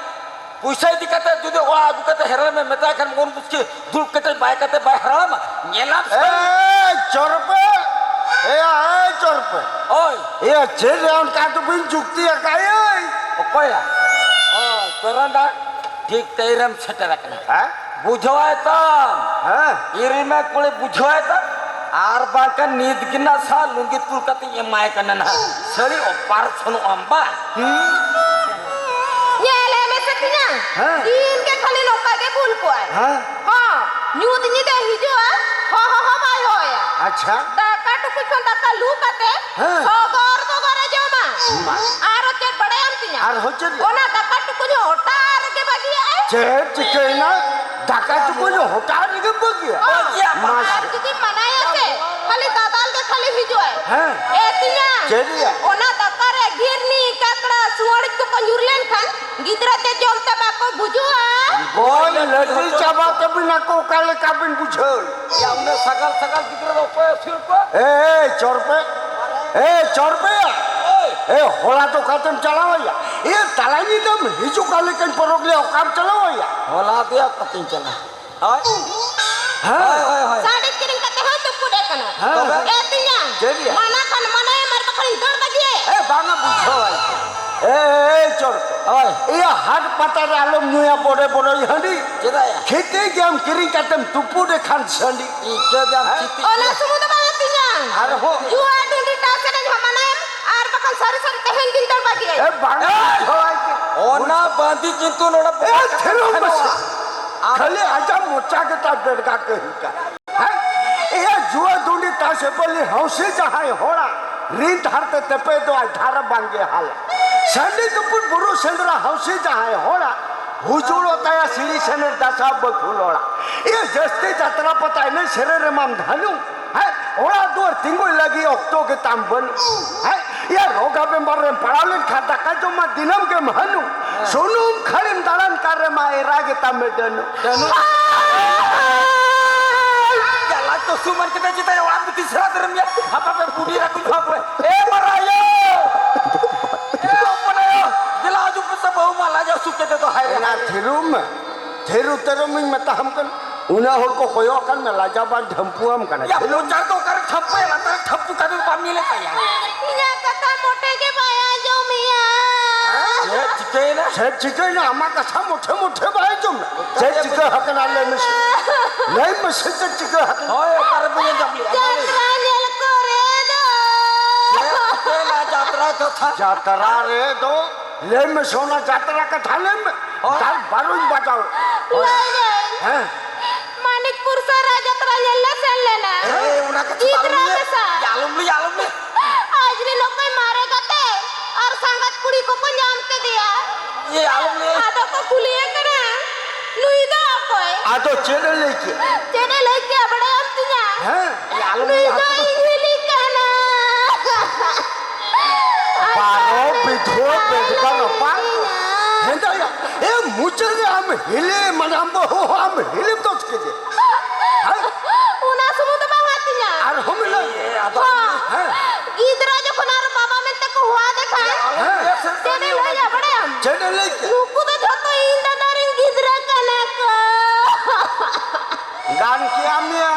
ᱯᱩᱭᱥᱟᱹ ᱤᱫᱤ ᱠᱟᱛᱮ ᱡᱩᱫᱤ ᱚᱲᱟᱜ ᱟᱹᱜᱩ ᱠᱟᱛᱮ ᱦᱮᱨᱮᱞ ᱢᱮ ᱢᱮᱛᱟᱭ ᱠᱷᱟᱱ, ᱢᱚᱱ ᱵᱩᱡᱽ ᱠᱮ ᱫᱩᱲᱩᱵ ᱠᱟᱛᱮ ᱵᱟᱭ ᱠᱟᱛᱮ ᱵᱟᱭ ᱦᱟᱨᱟᱲᱟᱢᱟ᱾ ᱧᱮᱞᱟᱢ ᱥᱮ? ᱮᱭ ᱪᱚᱨᱯᱮ, ᱮᱭᱟ, ᱮᱭ ᱪᱚᱨᱯᱮ᱾ ᱳᱭ᱾ ᱮᱭᱟ, ᱪᱮᱫ ᱨᱮ ᱚᱱᱠᱟ ᱫᱚ ᱵᱟᱹᱧ ᱡᱩᱠᱛᱤ ᱟᱠᱟᱫ ᱭᱟᱹᱧ? ᱚᱠᱚᱭᱟ? ᱚ, ᱯᱮᱨᱟᱱᱰᱟ᱾ ᱴᱷᱤᱠ ᱛᱟᱹᱭ ᱨᱮᱢ ᱥᱮᱴᱮᱨ ᱟᱠᱟᱱᱟ᱾ ᱦᱮᱸ? ᱵᱩᱡᱷᱟᱹᱣᱟᱭ ᱛᱟᱢ᱾ ᱦᱮᱸ᱾ ᱤᱨᱤᱞ ᱢᱮ ᱠᱩᱲᱤ, ᱵᱩᱡᱷᱟᱹᱣᱟᱭ ᱛᱟᱢ᱾ ᱟᱨ ᱵᱟᱝᱠᱷᱟᱱ ᱱᱤᱛ ᱜᱮ ᱱᱟᱜ ᱥᱟ ᱞᱩᱸᱜᱤ ᱛᱩᱞ ᱠᱟᱛᱮᱧ ᱮᱢᱟᱭ ᱠᱟᱱᱟ ᱱᱟᱜ᱾ ᱥᱟᱹᱲᱤ ᱚᱯᱟᱨ ᱥᱚᱱᱚᱜ ᱟᱢ ᱵᱟ᱾ ᱦᱩᱸ᱾ ᱧᱮᱞᱮ ᱢᱮᱥᱮ ᱛᱤᱧᱟ᱾ ᱦᱮᱸ᱾ ᱫᱤᱱ ᱜᱮ ᱠᱷᱟᱹᱞᱤ ᱱᱚᱝᱠᱟ ᱜᱮ ᱵᱩᱞ ᱠᱚᱜᱼᱟᱭ᱾ ᱦᱮᱸ᱾ ᱦᱚᱸ, ᱧᱩᱛ ᱧᱤᱫᱟᱹ ᱦᱤᱡᱩᱜᱼᱟ, ᱦᱚᱦᱚ ᱦᱚᱸ ᱵᱟᱭ ᱦᱚᱦᱚᱭᱟ᱾ ᱟᱪᱪᱷᱟ᱾ ᱫᱟᱠᱟ ᱴᱩᱠᱩᱡ ᱠᱷᱚᱱ ᱫᱟᱠᱟ ᱞᱩ ᱠᱟᱛᱮ ᱦᱮᱸ᱾ ᱥᱚᱜᱚᱨ ᱥᱚᱜᱚᱨᱮ ᱡᱚᱢᱟ᱾ ᱢᱟ᱾ ᱟᱨᱚ ᱪᱮᱫ ᱵᱟᱲᱟᱭᱟᱢ ᱛᱤᱧᱟ? ᱟᱨᱦᱚᱸ ᱪᱮᱫ? ᱚᱱᱟ ᱫᱟᱠᱟ ᱴᱩᱠᱩᱡ ᱦᱚᱸ ᱦᱚᱴᱟᱜ ᱨᱮᱜᱮ ᱵᱟᱹᱜᱤᱭᱟᱜᱼᱟᱭ᱾ ᱪᱮᱫ ᱪᱤᱠᱟᱹᱭᱮᱱᱟ? ᱫᱟᱠᱟ ᱴᱩᱠᱩᱡ ᱦᱚᱸ ᱦᱚᱴᱟᱜ ᱨᱮᱜᱮ ᱵᱟᱹᱜᱤᱭᱟ? ᱵᱟᱹᱜᱤᱭᱟ, ᱢᱟ᱾ ᱟᱨ ᱡᱩᱫᱤ ᱢᱟᱱᱟᱭᱟ ᱥᱮ, ᱠᱷᱟᱹᱞᱤ ᱫᱟᱫᱟᱞ ᱜᱮ ᱠᱷᱟᱹᱞᱤ ᱦᱤᱡᱩᱜᱼᱟᱭ᱾ ᱦᱮᱸ᱾ ᱮ ᱛᱤᱧᱟ, ᱪᱮᱫ ᱭᱟ? ᱚᱱᱟ ᱫᱟᱠᱟ ᱨᱮ ᱜᱷᱤᱨᱱᱤ, ᱠᱟᱠᱲᱟ, ᱥᱩᱣᱟᱹᱲᱤᱡ ᱠᱚᱠᱚ ᱧᱩᱨ ᱞᱮᱱᱠᱷᱟᱱ ᱜᱤᱫᱽᱨᱟᱹ ᱛᱮ ᱡᱚᱢ ᱛᱮ ᱵᱟᱠᱚ ᱜᱩᱡᱩᱜᱼᱟ᱾ ᱜᱚᱡ ᱞᱟᱹᱰᱤ ᱪᱟᱵᱟ ᱛᱟᱹᱵᱤᱱᱟᱠᱚ, ᱚᱠᱟ ᱞᱮᱠᱟ ᱵᱤᱱ ᱵᱩᱡᱷᱟᱹᱣ? ᱭᱟ, ᱩᱱᱟᱹᱜ ᱥᱟᱜᱟᱞ ᱥᱟᱜᱟᱞ ᱜᱤᱫᱽᱨᱟᱹ ᱫᱚ ᱚᱠᱚᱭ ᱟᱹᱥᱩᱞ ᱠᱚᱣᱟ? ᱮ, ᱮ, ᱪᱚᱨᱯᱮ, ᱮ, ᱪᱚᱨᱯᱮ ᱭᱟ᱾ ᱳᱭ᱾ ᱮ, ᱦᱚᱲᱟ ᱫᱚ ᱚᱠᱟᱛᱮᱢ ᱪᱟᱞᱟᱣ ᱟᱭᱟ? ᱮ, ᱛᱟᱞᱟ ᱧᱤᱫᱟᱹᱢ ᱦᱤᱡᱩᱜ ᱠᱟᱱ ᱞᱮᱠᱟᱧ ᱯᱚᱨᱚᱠ ᱞᱮᱭᱟ, ᱚᱠᱟᱢ ᱪᱟᱞᱟᱣ ᱟᱭᱟ? ᱦᱚᱞᱟ ᱫᱚᱭᱟ ᱚᱠᱟᱛᱮᱧ ᱪᱟᱞᱟᱜᱼᱟ? ᱦᱳᱭ᱾ ᱦᱮᱸ᱾ ᱦᱳᱭ, ᱦᱳᱭ, ᱦᱳᱭ᱾ ᱥᱟᱰᱮ ᱠᱤᱨᱤᱧ ᱠᱟᱛᱮ ᱦᱚᱸ ᱛᱩᱯᱩᱫ ᱮ ᱠᱟᱱᱟ᱾ ᱦᱮᱸ᱾ ᱛᱚᱵᱮ? ᱮ ᱛᱤᱧᱟ᱾ ᱪᱮᱫ ᱭᱟ? ᱢᱟᱱᱟ ᱠᱷᱟᱱ ᱢᱟᱱᱟᱭᱮᱢ ᱟᱨ ᱵᱟᱠᱷᱟᱱ ᱫᱟᱹᱲ ᱵᱟᱹᱜᱤᱭᱮ᱾ ᱮ, ᱵᱟᱝᱟ ᱵᱩᱡᱷᱟᱹᱣᱟᱭ᱾ ᱮ, ᱮ, ᱪᱚᱨ᱾ ᱦᱳᱭ᱾ ᱤᱭᱟᱹ, ᱦᱟᱴ ᱯᱟᱛᱟ ᱨᱮ ᱟᱞᱚᱢ ᱧᱩᱭᱟ ᱵᱚᱰᱮ ᱵᱚᱰᱚᱭ ᱦᱟᱺᱰᱤ᱾ ᱪᱮᱫᱟᱜ ᱭᱟ? ᱠᱷᱮᱛᱤ ᱜᱮᱢ ᱠᱤᱨᱤᱧ ᱠᱟᱛᱮᱢ ᱛᱩᱯᱩᱫ ᱮ ᱠᱷᱟᱱ ᱥᱟᱺᱰᱤ᱾ ᱤᱱᱠᱟᱹ ᱜᱮᱢ ᱦᱮᱸ? ᱠᱷᱮᱛᱤ ᱚᱱᱟ ᱜᱮᱭᱟ᱾ ᱥᱩᱢᱩᱝ ᱫᱚ ᱵᱟᱝ ᱛᱤᱧᱟ᱾ ᱟᱨᱦᱚᱸ? ᱡᱩᱣᱟ ᱰᱩᱸᱰᱤ ᱴᱟᱥ ᱮᱱᱮᱡ ᱦᱚᱸ ᱢᱟᱱᱟᱭᱮᱢ, ᱟᱨ ᱵᱟᱠᱷᱟᱱ ᱥᱟᱹᱨᱤ ᱥᱟᱹᱨᱤ ᱛᱮᱦᱮᱧ ᱜᱤᱧ ᱫᱟᱹᱲ ᱵᱟᱹᱜᱤᱭᱟᱹᱧ᱾ ᱮ, ᱵᱟᱝ ᱮ! ᱦᱳᱭ᱾ ᱚᱱᱟ ᱵᱟᱸᱫᱤ ᱠᱤᱱᱛᱩ ᱱᱚᱰᱮ ᱮ, ᱵᱚᱠᱟ ᱠᱟᱛᱮ ᱛᱷᱤᱨᱚᱜ ᱢᱮᱥᱮ᱾ ᱥᱮᱱᱚᱜᱼᱟ᱾ ᱟᱢ ᱠᱷᱟᱹᱞᱤ ᱟᱡᱟᱜ ᱢᱚᱪᱟ ᱜᱮ ᱛᱟᱭ ᱵᱮᱲᱜᱟ ᱠᱟᱹᱦᱤ ᱠᱟᱱ᱾ ᱦᱮᱸ? ᱤᱭᱟᱹ ᱡᱩᱣᱟᱹ ᱫᱩᱸᱰᱤ ᱛᱟᱥ ᱮ ᱵᱟᱹᱞᱤ ᱦᱟᱹᱣᱥᱤ ᱡᱟᱦᱟᱸᱭ ᱦᱚᱲᱟ, ᱨᱤᱱ ᱫᱷᱟᱨ ᱛᱮ ᱛᱮᱯᱮ ᱫᱚ ᱟᱡ ᱫᱷᱟᱨ ᱵᱟᱝ ᱜᱮ ᱦᱟᱞᱟ᱾ ᱥᱟᱺᱰᱤ ᱛᱩᱯᱩᱫ ᱵᱩᱨᱩ ᱥᱮᱸᱫᱽᱨᱟ ᱦᱟᱹᱣᱥᱤ ᱡᱟᱦᱟᱸᱭ ᱦᱚᱲᱟ, ᱦᱩᱡᱩᱲᱚᱜ ᱛᱟᱭᱟ ᱥᱤᱲᱤ ᱥᱮᱱᱮᱨ ᱫᱟᱥᱟ ᱵᱟᱹᱠᱷᱩᱞ ᱚᱲᱟᱜ᱾ ᱤᱭᱟᱹ ᱡᱟᱹᱥᱛᱤ ᱡᱟᱛᱨᱟ ᱯᱟᱛᱟ ᱮᱱᱮᱡ ᱥᱮᱨᱮᱧ ᱨᱮᱢᱟᱢ ᱫᱷᱟᱹᱱᱩ᱾ ᱦᱮᱸ? ᱚᱲᱟᱜ ᱫᱩᱣᱟᱹᱨ ᱛᱤᱸᱜᱩᱭ ᱞᱟᱹᱜᱤᱫ ᱚᱠᱛᱚ ᱜᱮ ᱛᱟᱢ ᱵᱟᱹᱱᱩᱜ᱾ ᱦᱮᱸ? ᱤᱭᱟᱹ ᱨᱳᱜᱟ ᱵᱮᱢᱟᱨ ᱨᱮᱢ ᱯᱟᱲᱟᱣ ᱞᱮᱱᱠᱷᱟᱱ ᱫᱟᱠᱟ ᱡᱚᱢ ᱢᱟ ᱫᱤᱱᱟᱹᱢ ᱜᱮᱢ ᱦᱟᱹᱱᱩ᱾ ᱦᱮᱸ᱾ ᱥᱩᱱᱩᱢ ᱠᱷᱟᱹᱲᱤᱢ ᱫᱟᱬᱟᱱ ᱠᱟᱱ ᱨᱮᱢᱟ ᱮᱨᱟ ᱜᱮ ᱛᱟᱢ ᱢᱮ ᱰᱟᱹᱱᱩ᱾ ᱰᱟᱹᱱᱩ᱾ ᱡᱟᱞᱟ ᱪᱚᱥᱩ ᱢᱟᱱ ᱠᱟᱛᱮ ᱪᱮᱛᱟᱭ ᱚᱲᱟᱜ ᱵᱷᱤᱛᱤᱨ ᱥᱮᱬᱟ ᱫᱷᱟᱨᱟ ᱢᱮᱭᱟ᱾ ᱦᱟᱯᱟ ᱯᱮ ᱵᱩᱰᱤ ᱨᱟᱠᱩ ᱡᱷᱚᱠ ᱨᱮ᱾ ᱮ ᱢᱟᱨᱟᱭᱳ! ᱮ ᱦᱚᱯᱚᱱᱟᱭᱳ! ᱫᱮᱞᱟ ᱦᱤᱡᱩᱜ ᱯᱮᱥᱮ ᱵᱟᱹᱦᱩ ᱢᱟ ᱞᱟᱡᱟᱣ ᱥᱩᱠ ᱠᱟᱛᱮ ᱫᱚ ᱦᱟᱭ ᱨᱮ ᱮᱱᱟ ᱦᱟᱭ ᱨᱮ᱾ ᱛᱷᱤᱨᱩᱢ ᱢᱮ᱾ ᱛᱷᱤᱨ ᱩᱛᱟᱹᱨᱚᱜ ᱢᱤᱧ ᱢᱮᱛᱟᱢ ᱠᱟᱱᱟ᱾ ᱩᱱᱟᱹᱜ ᱦᱚᱲ ᱠᱚ ᱠᱚᱭᱚᱜ ᱠᱟᱱ ᱢᱮ, ᱞᱟᱡᱟ ᱵᱟᱝ ᱰᱷᱟᱢᱯᱩᱣᱟᱢ ᱠᱟᱱᱟ᱾ ᱭᱟ, ᱛᱷᱤᱨᱩᱢ᱾ ᱢᱚᱪᱟ ᱫᱚ ᱚᱠᱟᱨᱮ ᱴᱷᱟᱢᱯᱩᱭᱟ? ᱞᱟᱛᱟᱨ ᱨᱮ ᱴᱷᱟᱢᱯᱩ ᱠᱟᱛᱮ ᱵᱟᱢ ᱧᱮᱞᱮᱫ ᱛᱟᱭᱟ? ᱤᱧᱟᱹᱜ ᱠᱟᱛᱷᱟ ᱢᱚᱴᱮ ᱜᱮ ᱵᱟᱭ ᱟᱸᱡᱚᱢᱮᱭᱟ᱾ ᱪᱮᱫ ᱪᱤᱠᱟᱹᱭᱮᱱᱟ? ᱪᱮᱫ ᱪᱤᱠᱟᱹᱭᱮᱱᱟ? ᱟᱢᱟᱜ ᱠᱟᱛᱷᱟ ᱢᱚᱴᱷᱮ ᱢᱚᱴᱷᱮ ᱵᱟᱭ ᱟᱸᱡᱚᱢ ᱮᱫᱟ᱾ ᱪᱮᱫ ᱪᱤᱠᱟᱹ ᱟᱠᱟᱱᱟ? ᱞᱟᱹᱭ ᱢᱮᱥᱮ᱾ ᱞᱟᱹᱭ ᱢᱮᱥᱮ, ᱪᱮᱫ ᱪᱤᱠᱟᱹ ᱟᱠᱟᱱᱟ? ᱦᱳᱭ, ᱚᱠᱟᱨᱮ ᱵᱟᱹᱧ ᱟᱸᱡᱚᱢ ᱞᱮᱫᱟ? ᱢᱟ ᱞᱟᱹᱭ ᱢᱮ᱾ ᱡᱟᱛᱨᱟ ᱧᱮᱞ ᱠᱚᱨᱮ ᱫᱚ᱾ ᱪᱮᱫ ᱪᱤᱠᱟᱹᱭᱮᱱᱟ ᱡᱟᱛᱨᱟ ᱠᱟᱛᱷᱟ? ᱡᱟᱛᱨᱟ ᱨᱮ ᱫᱚ ᱞᱟᱹᱭ ᱢᱮᱥᱮ, ᱚᱱᱟ ᱡᱟᱛᱨᱟ ᱠᱟᱛᱷᱟ ᱞᱟᱹᱭ ᱢᱮ᱾ ᱦᱳᱭ᱾ ᱫᱟᱞ ᱵᱟᱨᱚᱧ ᱵᱟᱡᱟᱣ᱾ ᱞᱟᱹᱭᱟᱹᱧ᱾ ᱦᱮᱸ᱾ ᱢᱟᱱᱤᱠᱯᱩᱨ ᱥᱚᱦᱨᱟᱭ ᱡᱟᱛᱨᱟ ᱧᱮᱞ ᱞᱮ ᱥᱮᱱ ᱞᱮᱱᱟ᱾ ᱮᱭ, ᱚᱱᱟ ᱠᱟᱛᱷᱟ ᱫᱚ ᱟᱞᱚᱢ ᱜᱤᱫᱽᱨᱟᱹ ᱞᱟᱹᱭᱟ᱾ ᱢᱮᱥᱟ᱾ ᱭᱟ, ᱟᱞᱚᱢ ᱞᱟᱹᱭᱟ, ᱟᱞᱚᱢ ᱞᱟᱹᱭᱟ᱾ ᱟᱡ ᱨᱮᱱ ᱚᱠᱚᱭ ᱢᱟᱨᱮ ᱜᱟᱛᱮ ᱟᱨ ᱥᱟᱸᱜᱟᱛ ᱠᱩᱲᱤ ᱠᱚᱠᱚ ᱧᱟᱢ ᱠᱮᱫᱮᱭᱟ᱾ ᱮᱭ, ᱟᱞᱚᱢ ᱞᱟᱹᱭᱟ᱾ ᱟᱫᱚ ᱠᱚ ᱠᱩᱞᱤᱭᱮ ᱠᱟᱱᱟ, "ᱱᱩᱭ ᱫᱚ ᱚᱠᱚᱭ?" ᱟᱫᱚ ᱪᱮᱫ ᱮ ᱞᱟᱹᱭ ᱠᱮᱫ? ᱪᱮᱫ ᱮ ᱞᱟᱹᱭ ᱠᱮᱫ ᱵᱟᱲᱟᱭᱟᱢ ᱛᱤᱧᱟ? ᱦᱮᱸ᱾ ᱭᱟ, ᱟᱞᱚᱢ ᱱᱩᱭ ᱞᱟᱹᱭᱟ, ᱫᱚ ᱦᱟᱹᱠᱩ ᱫᱚ᱾ ᱤᱧ ᱦᱤᱞᱤ ᱠᱟᱱᱟ᱾ ᱵᱟᱨᱚ ᱵᱤᱫᱷᱩᱣᱟᱹ ᱵᱮᱰᱜᱟ ᱨᱟᱯᱟᱜ᱾ ᱦᱮᱸᱫᱟᱭᱟ᱾ ᱮ, ᱢᱩᱪᱟᱹᱫ ᱨᱮ ᱟᱢ ᱦᱤᱞᱤ, ᱢᱟᱱᱮ ᱟᱢ ᱵᱟᱹᱦᱩ ᱦᱚᱸ ᱟᱢ ᱦᱤᱞᱤᱢ ᱫᱚᱥ ᱠᱮᱫᱮ᱾ ᱦᱮᱸ? ᱚᱱᱟ ᱥᱩᱢᱩᱝ ᱫᱚ ᱵᱟᱝ ᱟᱹᱛᱤᱧᱟ᱾ ᱟᱨᱦᱚᱸ ᱢᱮᱱᱟᱜ᱾ ᱮ, ᱟᱫᱚ ᱦᱮᱸ᱾ ᱦᱮᱸ᱾ ᱜᱤᱫᱽᱨᱟᱹ ᱡᱚᱠᱷᱚᱱ ᱟᱨ ᱵᱟᱵᱟ ᱢᱮᱱᱛᱮ ᱠᱚ ᱦᱚᱦᱚ ᱟᱫᱮ ᱠᱷᱟᱱ, ᱦᱮᱸ᱾ ᱪᱮᱫ ᱮ ᱞᱟᱹᱭᱟ ᱵᱟᱲᱟᱭᱟᱢ? ᱪᱮᱫ ᱮ ᱞᱟᱹᱭ ᱠᱮᱫ? ᱱᱩᱠᱩ ᱫᱚ ᱡᱷᱚᱛᱚ ᱤᱧ ᱫᱟᱫᱟ ᱨᱮᱱ ᱜᱤᱫᱽᱨᱟᱹ ᱠᱟᱱᱟ ᱠᱚ᱾ ᱜᱟᱱ ᱠᱮᱜ ᱟᱢ ᱭᱟ,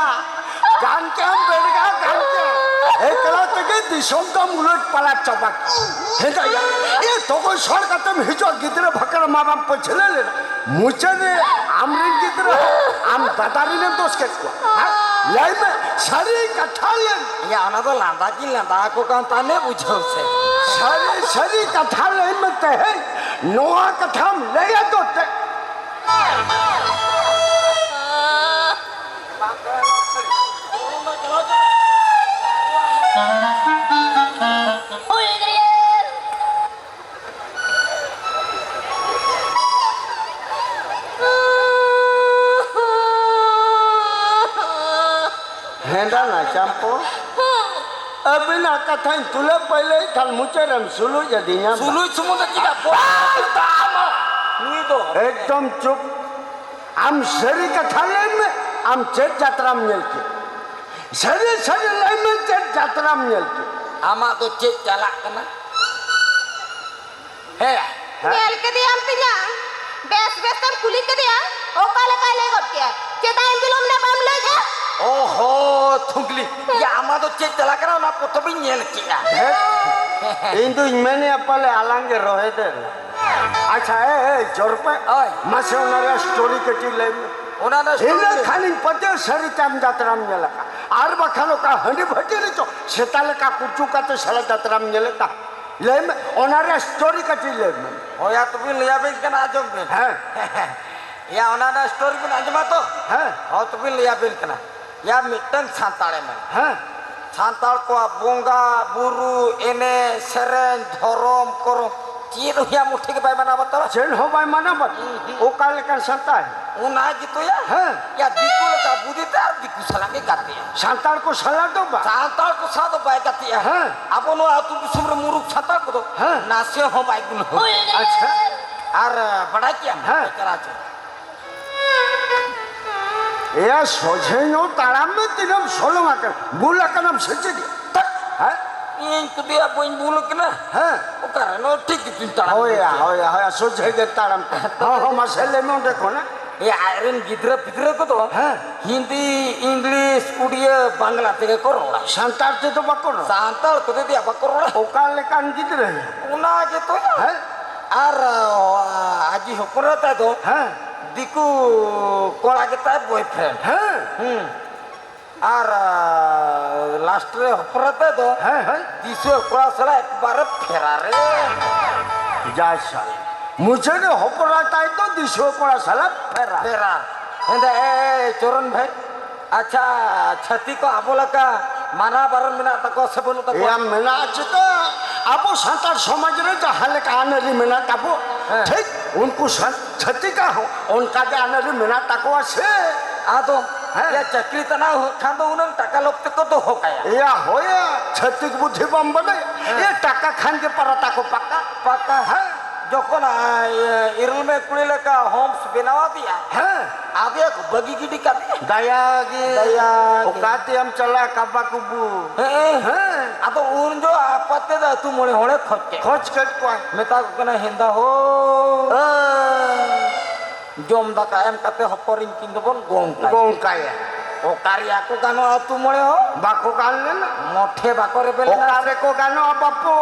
ᱜᱟᱱ ᱠᱮᱜ ᱟᱢ ᱵᱮᱰᱜᱟ, ᱜᱟᱱ ᱠᱮᱜ ᱟᱢ᱾ ᱮᱠᱞᱟ ᱛᱮ ᱜᱮ ᱫᱤᱥᱚᱢ ᱫᱚᱢ ᱩᱞᱟᱹᱴ ᱯᱟᱞᱟᱴ ᱪᱟᱵᱟ ᱠᱮᱫᱟ᱾ ᱦᱮᱸᱫᱟ ᱭᱟ, ᱮ ᱛᱚᱠᱚᱭ ᱥᱚᱲ ᱠᱟᱛᱮᱢ ᱦᱤᱡᱩᱜᱼᱟ, ᱜᱤᱫᱽᱨᱟᱹ ᱵᱷᱟᱠᱨᱟ ᱢᱟ ᱵᱟᱢ ᱯᱟᱹᱪᱷᱞᱟᱹ ᱞᱮᱱᱟ᱾ ᱢᱩᱪᱟᱹᱫ ᱨᱮ ᱟᱢᱨᱮᱱ ᱜᱤᱫᱽᱨᱟᱹ ᱦᱚᱸ ᱟᱢ ᱫᱟᱫᱟ ᱨᱮᱱᱮᱢ ᱫᱳᱥ ᱠᱮᱫ ᱠᱚᱣᱟ᱾ ᱦᱮᱸ? ᱞᱟᱹᱭ ᱢᱮ, ᱥᱟᱹᱨᱤ ᱠᱟᱛᱷᱟ ᱞᱟᱹᱭ ᱢᱮ᱾ ᱭᱟ, ᱚᱱᱟ ᱫᱚ ᱞᱟᱸᱫᱟ ᱜᱤᱧ ᱞᱟᱸᱫᱟ ᱟᱠᱚ ᱠᱟᱱ ᱛᱟᱦᱮᱸᱫ, ᱵᱩᱡᱷᱟᱹᱣ ᱥᱮ᱾ ᱥᱟᱹᱨᱤ, ᱥᱟᱹᱨᱤ ᱠᱟᱛᱷᱟ ᱞᱟᱹᱭ ᱢᱮ ᱛᱮᱦᱮᱧ, ᱱᱚᱣᱟ ᱠᱟᱛᱷᱟᱢ ᱞᱟᱹᱭᱟ ᱫᱚ ᱛᱮ᱾ ᱦᱮᱸᱫᱟ ᱱᱟᱪᱟᱢ ᱠᱚ, ᱟᱹᱵᱤᱱᱟᱜ ᱠᱟᱛᱷᱟᱧ ᱛᱩᱞᱟᱹ ᱯᱟᱹᱭᱞᱟᱹᱭ ᱠᱷᱟᱱ ᱢᱩᱪᱟᱹᱫ ᱨᱮᱢ ᱥᱩᱞᱩᱡ ᱟᱹᱫᱤᱧᱟ᱾ ᱥᱩᱞᱩᱡ ᱥᱩᱢᱩᱝ ᱫᱚ ᱪᱮᱫᱟᱜ ᱵᱚ-, ᱱᱩᱭ ᱫᱚ᱾ ᱮᱠᱫᱚᱢ ᱪᱩᱯ᱾ ᱟᱢ ᱥᱟᱹᱨᱤ ᱠᱟᱛᱷᱟ ᱞᱟᱹᱭ ᱢᱮ, ᱟᱢ ᱪᱮᱫ ᱡᱟᱛᱨᱟᱢ ᱧᱮᱞ ᱠᱮᱫ? ᱥᱟᱹᱨᱤ ᱥᱟᱹᱨᱤ ᱞᱟᱹᱭ ᱢᱮ, ᱪᱮᱫ ᱡᱟᱛᱨᱟᱢ ᱧᱮᱞ ᱠᱮᱫ? ᱟᱢᱟᱜ ᱫᱚ ᱪᱮᱫ ᱪᱟᱞᱟᱜ ᱠᱟᱱᱟ? ᱦᱮᱸ᱾ ᱧᱮᱞ ᱠᱮᱫᱮᱭᱟᱢ ᱛᱤᱧᱟ, ᱵᱮᱥ ᱵᱮᱥ ᱮᱢ ᱠᱩᱞᱤ ᱠᱮᱫᱮᱭᱟ, ᱚᱠᱟ ᱞᱮᱠᱟᱭ ᱞᱟᱹᱭ ᱜᱚᱫ ᱠᱮᱫᱟ? ᱪᱮᱫᱟᱜ ᱮᱱ ᱡᱚᱞᱚᱢ ᱱᱟ ᱵᱟᱢ ᱞᱟᱹᱭ ᱮᱫᱟ? ᱳᱦᱳ, ᱛᱷᱩᱜᱽᱞᱤ᱾ ᱭᱟ, ᱟᱢᱟᱜ ᱫᱚ ᱪᱮᱫ ᱪᱟᱞᱟᱜ ᱠᱟᱱᱟ, ᱚᱱᱟ ᱯᱚᱛᱚᱵ ᱤᱧ ᱧᱮᱞ ᱠᱮᱜᱼᱟ᱾ ᱫᱷᱮᱴ, ᱤᱧ ᱫᱩᱧ ᱢᱮᱱᱮᱜᱼᱟ ᱯᱟᱞᱮ ᱟᱞᱟᱝ ᱜᱮ ᱨᱚᱦᱮ ᱫᱮ᱾ ᱟᱪᱪᱷᱟ, ᱮ, ᱮ, ᱡᱚᱨᱯᱮ᱾ ᱳᱭ᱾ ᱢᱟᱥᱮ ᱚᱱᱟ ᱨᱮᱭᱟᱜ story ᱠᱟᱹᱴᱤᱡ ᱞᱟᱹᱭ ᱢᱮ᱾ ᱚᱱᱟ ᱨᱮᱭᱟᱜ story ᱤᱱᱟᱹ ᱞᱟᱹᱭ ᱠᱷᱟᱱᱤᱧ ᱯᱟᱹᱛᱭᱟᱹᱣ ᱥᱟᱹᱨᱤ ᱪᱟᱢ ᱡᱟᱛᱨᱟᱢ ᱧᱮᱞ ᱟᱠᱟᱫ᱾ ᱟᱨ ᱵᱟᱠᱷᱟᱱ ᱚᱠᱟ ᱦᱟᱺᱰᱤ ᱵᱷᱟᱹᱴᱤ ᱨᱮᱪᱚ ᱥᱮᱛᱟ ᱞᱮᱠᱟ ᱠᱩᱪᱩ ᱠᱟᱛᱮ ᱥᱟᱞᱟ ᱡᱟᱛᱨᱟᱢ ᱧᱮᱞᱮᱫ ᱛᱟᱦᱮᱸ᱾ ᱞᱟᱹᱭ ᱢᱮ, ᱚᱱᱟ ᱨᱮᱭᱟᱜ story ᱠᱟᱹᱴᱤᱡ ᱞᱟᱹᱭ ᱢᱮ᱾ ᱦᱳᱭ, ᱭᱟ, ᱛᱚᱵᱮᱧ ᱞᱟᱹᱭᱟᱵᱤᱱ ᱠᱟᱱᱟ, ᱟᱸᱡᱚᱢ ᱵᱤᱱ᱾ ᱦᱮᱸ᱾ ᱭᱟ, ᱚᱱᱟ ᱨᱮᱭᱟᱜ story ᱵᱤᱱ ᱟᱸᱡᱚᱢᱟ ᱛᱚ? ᱦᱮᱸ᱾ ᱦᱚᱸ, ᱛᱚᱵᱮᱧ ᱞᱟᱹᱭᱟᱵᱤᱱ ᱠᱟᱱᱟ᱾ ᱭᱟ, ᱢᱤᱫᱴᱟᱝ ᱥᱟᱱᱛᱟᱲᱮ ᱢᱮᱱᱟ᱾ ᱦᱮᱸ᱾ ᱥᱟᱱᱛᱟᱲ ᱠᱚᱣᱟᱜ ᱵᱚᱸᱜᱟ, ᱵᱩᱨᱩ, ᱮᱱᱮᱡ, ᱥᱮᱨᱮᱧ, ᱫᱷᱚᱨᱚᱢ, ᱠᱚᱨᱚᱢ, ᱪᱮᱫ ᱦᱚᱸ ᱭᱟ ᱢᱩᱴᱷᱤ ᱜᱮ ᱵᱟᱭ ᱢᱟᱱᱟᱣ ᱵᱟᱛᱟᱣᱟ᱾ ᱪᱮᱫ ᱦᱚᱸ ᱵᱟᱭ ᱢᱟᱱᱟᱣ ᱵᱟᱛᱟᱣᱟ᱾ ᱦᱩᱸ, ᱦᱩᱸ᱾ ᱚᱠᱟ ᱞᱮᱠᱟᱱ ᱥᱟᱱᱛᱟᱲ? ᱚᱱᱟ ᱜᱮᱛᱚ ᱭᱟ᱾ ᱦᱮᱸ᱾ ᱭᱟ, ᱫᱤᱠᱩ ᱞᱮᱠᱟ ᱵᱩᱫᱷᱤ ᱛᱮ ᱟᱨ ᱫᱤᱠᱩ ᱥᱟᱞᱟᱜ ᱜᱮ ᱜᱟᱛᱮᱜᱼᱟ᱾ ᱥᱟᱱᱛᱟᱲ ᱠᱚ ᱥᱟᱞᱟᱜ ᱫᱚ ᱵᱟᱝ᱾ ᱥᱟᱱᱛᱟᱲ ᱠᱚ ᱥᱟᱶ ᱫᱚ ᱵᱟᱭ ᱜᱟᱛᱮᱜᱼᱟ᱾ ᱦᱮᱸ᱾ ᱟᱵᱚ ᱱᱚᱣᱟ ᱟᱹᱛᱩ ᱫᱤᱥᱚᱢ ᱨᱮ ᱢᱩᱨᱩᱠ ᱥᱟᱱᱛᱟᱲ ᱠᱚᱫᱚ ᱦᱮᱸ᱾ ᱱᱟᱥᱮ ᱦᱚᱸ ᱵᱟᱭ ᱜᱩᱱᱟᱹᱣᱟ᱾ ᱟᱪᱪᱷᱟ᱾ ᱟᱨ, ᱵᱟᱰᱟᱭ ᱠᱮᱜᱼᱟᱢ? ᱦᱮᱸ᱾ ᱪᱟᱞᱟᱣ ᱪᱚ᱾ ᱮᱭᱟ, ᱥᱚᱡᱷᱮ ᱧᱚᱜ ᱛᱟᱲᱟᱢ ᱢᱮ, ᱛᱤᱱᱟᱹᱜ ᱮᱢ ᱥᱚᱞᱚᱝ ᱟᱠᱟᱱᱟ? ᱵᱩᱞ ᱟᱠᱟᱱᱟᱢ ᱥᱮ ᱪᱮᱫ? ᱛᱟᱠ᱾ ᱦᱮᱸ? ᱤᱧ ᱠᱩᱫᱤᱭᱟ ᱵᱟᱹᱧ ᱵᱩᱞ ᱟᱠᱟᱱᱟ᱾ ᱦᱮᱸ᱾ ᱚᱠᱟᱨᱮ? ᱱᱚᱣᱟ ᱴᱷᱤᱠ ᱜᱮᱛᱩᱧ ᱛᱟᱲᱟᱢ ᱦᱳᱭ ᱭᱟ, ᱤᱫᱤᱭᱟ᱾ ᱦᱳᱭ ᱭᱟ, ᱦᱳᱭ ᱭᱟ, ᱥᱚᱡᱷᱮ ᱜᱮ ᱛᱟᱲᱟᱢ ᱯᱮ᱾ ᱦᱚᱸ, ᱦᱚᱸ, ᱢᱟᱥᱮ ᱞᱟᱹᱭ ᱢᱮ ᱚᱸᱰᱮ ᱠᱷᱚᱱᱟᱜ᱾ ᱮ, ᱟᱡᱨᱮᱱ ᱜᱤᱫᱽᱨᱟᱹ ᱯᱤᱫᱽᱨᱟᱹ ᱠᱚᱫᱚ ᱦᱮᱸ᱾ ᱦᱤᱱᱫᱤ, ᱤᱝᱞᱤᱥ, ᱩᱰᱤᱭᱟᱹ, ᱵᱟᱝᱞᱟ ᱛᱮᱜᱮ ᱠᱚ ᱨᱚᱲᱟ᱾ ᱥᱟᱱᱛᱟᱲ ᱛᱮᱫᱚ ᱵᱟᱠᱚ ᱨᱚᱲᱟ᱾ ᱥᱟᱱᱛᱟᱲ ᱠᱚᱫᱚ ᱫᱤᱭᱟ ᱵᱟᱠᱚ ᱨᱚᱲᱟ᱾ ᱚᱠᱟ ᱞᱮᱠᱟᱱ ᱜᱤᱫᱽᱨᱟᱹ? ᱚᱱᱟ ᱜᱮᱛᱚ ᱭᱟ᱾ ᱦᱮᱸ᱾ ᱟᱨ, ᱟ, ᱟᱡᱤᱡ ᱦᱚᱯᱚᱱ ᱮᱨᱟ ᱛᱟᱭ ᱫᱚ ᱦᱮᱸ᱾ ᱫᱤᱠᱩ ᱠᱚᱲᱟ ᱜᱮᱛᱟᱭ boyfriend᱾ ᱦᱮᱸ᱾ ᱦᱩᱸ᱾ ᱟᱨ, ᱟ, last ᱨᱮ ᱦᱚᱯᱚᱱ ᱮᱨᱟ ᱛᱟᱭ ᱫᱚ ᱦᱮᱸ, ᱦᱮᱸ᱾ ᱫᱤᱥᱩᱣᱟᱹ ᱠᱚᱲᱟ ᱥᱟᱞᱟᱜ ᱮᱠᱵᱟᱨᱮ ᱯᱷᱮᱨᱟ ᱨᱮ᱾ ᱡᱟ ᱥᱟᱞᱟ᱾ ᱢᱩᱪᱟᱹᱫ ᱨᱮ ᱦᱚᱯᱚᱱ ᱮᱨᱟ ᱛᱟᱭ ᱫᱚ ᱫᱤᱥᱩᱣᱟᱹ ᱠᱚᱲᱟ ᱥᱟᱞᱟᱜ ᱯᱷᱮᱨᱟ᱾ ᱯᱷᱮᱨᱟ᱾ ᱦᱮᱸᱫᱟ, ᱮ, ᱮ, ᱪᱚᱨᱚᱱ ᱵᱷᱟᱭ, ᱟᱪᱪᱷᱟ, ᱪᱷᱟᱹᱛᱤᱠ ᱠᱚ ᱟᱵᱚ ᱞᱮᱠᱟ ᱢᱟᱱᱟ ᱵᱟᱨᱚᱱ ᱢᱮᱱᱟᱜ ᱛᱟᱠᱚᱣᱟ ᱥᱮ ᱵᱟᱹᱱᱩᱜ ᱛᱟᱠᱚᱣᱟ? ᱮᱭᱟ, ᱢᱮᱱᱟᱜᱼᱟ ᱪᱮᱫᱟᱜ? ᱟᱵᱚ ᱥᱟᱱᱛᱟᱲ ᱥᱚᱢᱟᱡᱽ ᱨᱮ ᱡᱟᱦᱟᱸ ᱞᱮᱠᱟ ᱟᱹᱱ ᱟᱹᱨᱤ ᱢᱮᱱᱟᱜ ᱛᱟᱵᱚ, ᱦᱮᱸ᱾ ᱴᱷᱤᱠ ᱩᱱᱠᱩ ᱥᱟᱱ-, ᱪᱷᱟᱹᱛᱤᱠᱟᱜ ᱦᱚᱸ ᱚᱱᱠᱟ ᱜᱮ ᱟᱹᱱ ᱟᱹᱨᱤ ᱢᱮᱱᱟᱜ ᱛᱟᱠᱚᱣᱟ ᱥᱮ? ᱟᱫᱚ ᱦᱮᱸ᱾ ᱮᱭᱟ, ᱪᱟᱹᱠᱨᱤ ᱛᱟᱱᱟ ᱦᱩᱭᱩᱜ ᱠᱷᱟᱱ ᱫᱚ ᱩᱱᱟᱹᱝ ᱴᱟᱠᱟ ᱞᱚᱵ ᱛᱮᱠᱚ ᱫᱚᱦᱚ ᱠᱟᱭᱟ᱾ ᱮᱭᱟ, ᱦᱳᱭᱟ, ᱪᱷᱟᱹᱛᱤᱠ ᱵᱩᱫᱷᱤ ᱵᱟᱢ ᱵᱟᱰᱟᱭᱟ? ᱦᱮᱸ᱾ ᱮ, ᱴᱟᱠᱟ ᱠᱷᱟᱱ ᱜᱮ ᱯᱟᱨᱟ ᱛᱟᱠᱚ ᱯᱟᱠᱟ᱾ ᱯᱟᱠᱟ᱾ ᱦᱮᱸ᱾ ᱡᱚᱠᱷᱚᱱ, ᱟ, ᱤᱭᱟᱹ, ᱤᱨᱤᱞ ᱢᱮ ᱠᱩᱲᱤ ᱞᱮᱠᱟ homes ᱵᱮᱱᱟᱣ ᱟᱫᱮᱭᱟ, ᱦᱮᱸ᱾ ᱟᱫᱮᱭᱟ ᱠᱚ ᱵᱟᱹᱜᱤ ᱜᱤᱰᱤ ᱠᱟᱫᱮᱭᱟ᱾ ᱫᱟᱭᱟ ᱜᱮ᱾ ᱫᱟᱭᱟ ᱜᱮ᱾ ᱚᱠᱟ ᱛᱮᱭᱟᱢ ᱪᱟᱞᱟᱜ ᱠᱟᱵᱟ ᱠᱩᱵᱩ? ᱦᱮᱸ᱾ ᱦᱮᱸ᱾ ᱟᱫᱚ ᱩᱱ ᱡᱚᱦᱚᱜ ᱟᱯᱟᱛ ᱛᱮᱫᱚ ᱟᱹᱛᱩ ᱢᱚᱬᱮ ᱦᱚᱲᱮ ᱠᱷᱚᱡ ᱠᱮᱫ᱾ ᱠᱷᱚᱡ ᱠᱮᱫ ᱠᱚᱣᱟᱭ᱾ ᱢᱮᱛᱟ ᱠᱚ ᱠᱟᱱᱟ, ᱦᱮᱸᱫᱟ ᱦᱳ᱾ ᱦᱮᱸ᱾ ᱡᱚᱢ ᱫᱟᱠᱟ ᱮᱢ ᱠᱟᱛᱮ ᱦᱚᱯᱚᱱ ᱤᱧ ᱠᱤᱱ ᱫᱚᱵᱚᱱ ᱜᱚᱝ ᱠᱟᱭᱟ᱾ ᱜᱚᱝ ᱠᱟᱭᱟ᱾ ᱚᱠᱟ ᱨᱮᱭᱟ ᱠᱚ ᱜᱟᱱᱚᱜᱼᱟ ᱟᱹᱛᱩ ᱢᱚᱬᱮ ᱦᱚᱲ? ᱵᱟᱠᱚ ᱜᱟᱱ ᱞᱮᱱᱟ᱾ ᱢᱚᱴᱷᱮ ᱵᱟᱠᱚ ᱨᱮᱵᱮᱱ ᱞᱮᱱᱟ᱾ ᱚᱠᱟ ᱨᱮᱠᱚ ᱜᱟᱱᱚᱜᱼᱟ ᱵᱟᱯᱩ?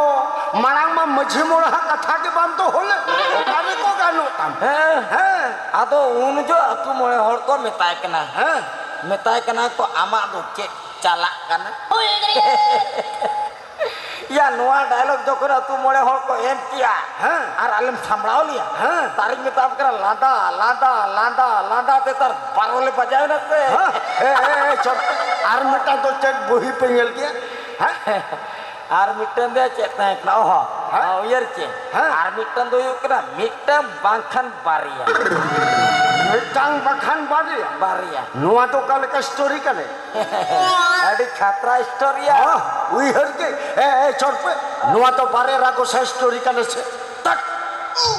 ᱢᱟᱲᱟᱝ ᱢᱟ ᱢᱟᱹᱡᱷᱤ ᱢᱚᱬᱮ ᱦᱟᱜ ᱠᱟᱛᱷᱟ ᱜᱮ ᱵᱟᱝ ᱫᱚᱦᱚ ᱞᱮᱫ᱾ ᱚᱠᱟ ᱨᱮᱠᱚ ᱜᱟᱱᱚᱜ ᱛᱟᱢ? ᱦᱮᱸ᱾ ᱦᱮᱸ᱾ ᱟᱫᱚ ᱩᱱ ᱡᱚᱦᱚᱜ ᱟᱹᱛᱩ ᱢᱚᱬᱮ ᱦᱚᱲ ᱠᱚ ᱢᱮᱛᱟᱭ ᱠᱟᱱᱟ᱾ ᱦᱮᱸ᱾ ᱢᱮᱛᱟᱭ ᱠᱟᱱᱟ ᱠᱚ, "ᱟᱢᱟᱜ ᱫᱚ ᱪᱮᱫ ᱪᱟᱞᱟᱜ ᱠᱟᱱᱟ?" ᱭᱟ, ᱱᱚᱣᱟ dialogue ᱡᱚᱠᱷᱚᱱ ᱟᱹᱛᱩ ᱢᱚᱬᱮ ᱦᱚᱲ ᱠᱚ ᱮᱢ ᱠᱮᱭᱟ, ᱦᱮᱸ᱾ ᱟᱨ ᱟᱞᱮᱢ ᱥᱟᱢᱵᱲᱟᱣ ᱞᱮᱭᱟ, ᱦᱮᱸ᱾ ᱛᱟᱨᱤᱧ ᱢᱮᱛᱟᱢ ᱠᱟᱱᱟ, ᱞᱟᱸᱫᱟ, ᱞᱟᱸᱫᱟ, ᱞᱟᱸᱫᱟ, ᱞᱟᱸᱫᱟ ᱛᱮ ᱛᱟᱨ ᱵᱟᱨᱚ ᱞᱮ ᱵᱟᱡᱟᱣ ᱮᱱᱟ ᱥᱮ᱾ ᱦᱮᱸ᱾ ᱮ, ᱮ, ᱮ, ᱪᱚᱯ᱾ ᱟᱨ ᱢᱤᱫᱴᱟᱝ ᱫᱚ ᱪᱮᱫ ᱵᱚᱦᱤ ᱯᱮ ᱧᱮᱞ ᱠᱮᱭᱟ? ᱦᱮᱸ? ᱟᱨ ᱢᱤᱫᱴᱟᱝ ᱫᱚ ᱪᱮᱫ ᱛᱟᱦᱮᱸ ᱠᱟᱱᱟ? ᱚᱦᱚ, ᱦᱮᱸ? ᱩᱭᱦᱟᱹᱨ ᱪᱮᱫ? ᱦᱮᱸ᱾ ᱟᱨ ᱢᱤᱫᱴᱟᱝ ᱫᱚ ᱦᱩᱭᱩᱜ ᱠᱟᱱᱟ, ᱢᱤᱫᱴᱟᱝ ᱵᱟᱝᱠᱷᱟᱱ ᱵᱟᱨᱭᱟ᱾ ᱢᱤᱫᱴᱟᱝ ᱵᱟᱠᱷᱟᱱ ᱵᱟᱨᱭᱟ? ᱵᱟᱨᱭᱟ᱾ ᱱᱚᱣᱟ ᱫᱚ ᱚᱠᱟ ᱞᱮᱠᱟ story ᱠᱟᱱᱟ? ᱟᱹᱰᱤ ᱠᱷᱟᱛᱨᱟ story ᱭᱟ᱾ ᱦᱚᱸ, ᱩᱭᱦᱟᱹᱨ ᱜᱮ᱾ ᱮ, ᱮ, ᱪᱚᱴ ᱯᱮ᱾ ᱱᱚᱣᱟ ᱫᱚ ᱵᱟᱨᱮ ᱨᱟ ᱜᱚᱸᱥᱟᱭ story ᱠᱟᱱᱟ ᱥᱮ? ᱛᱟᱠ᱾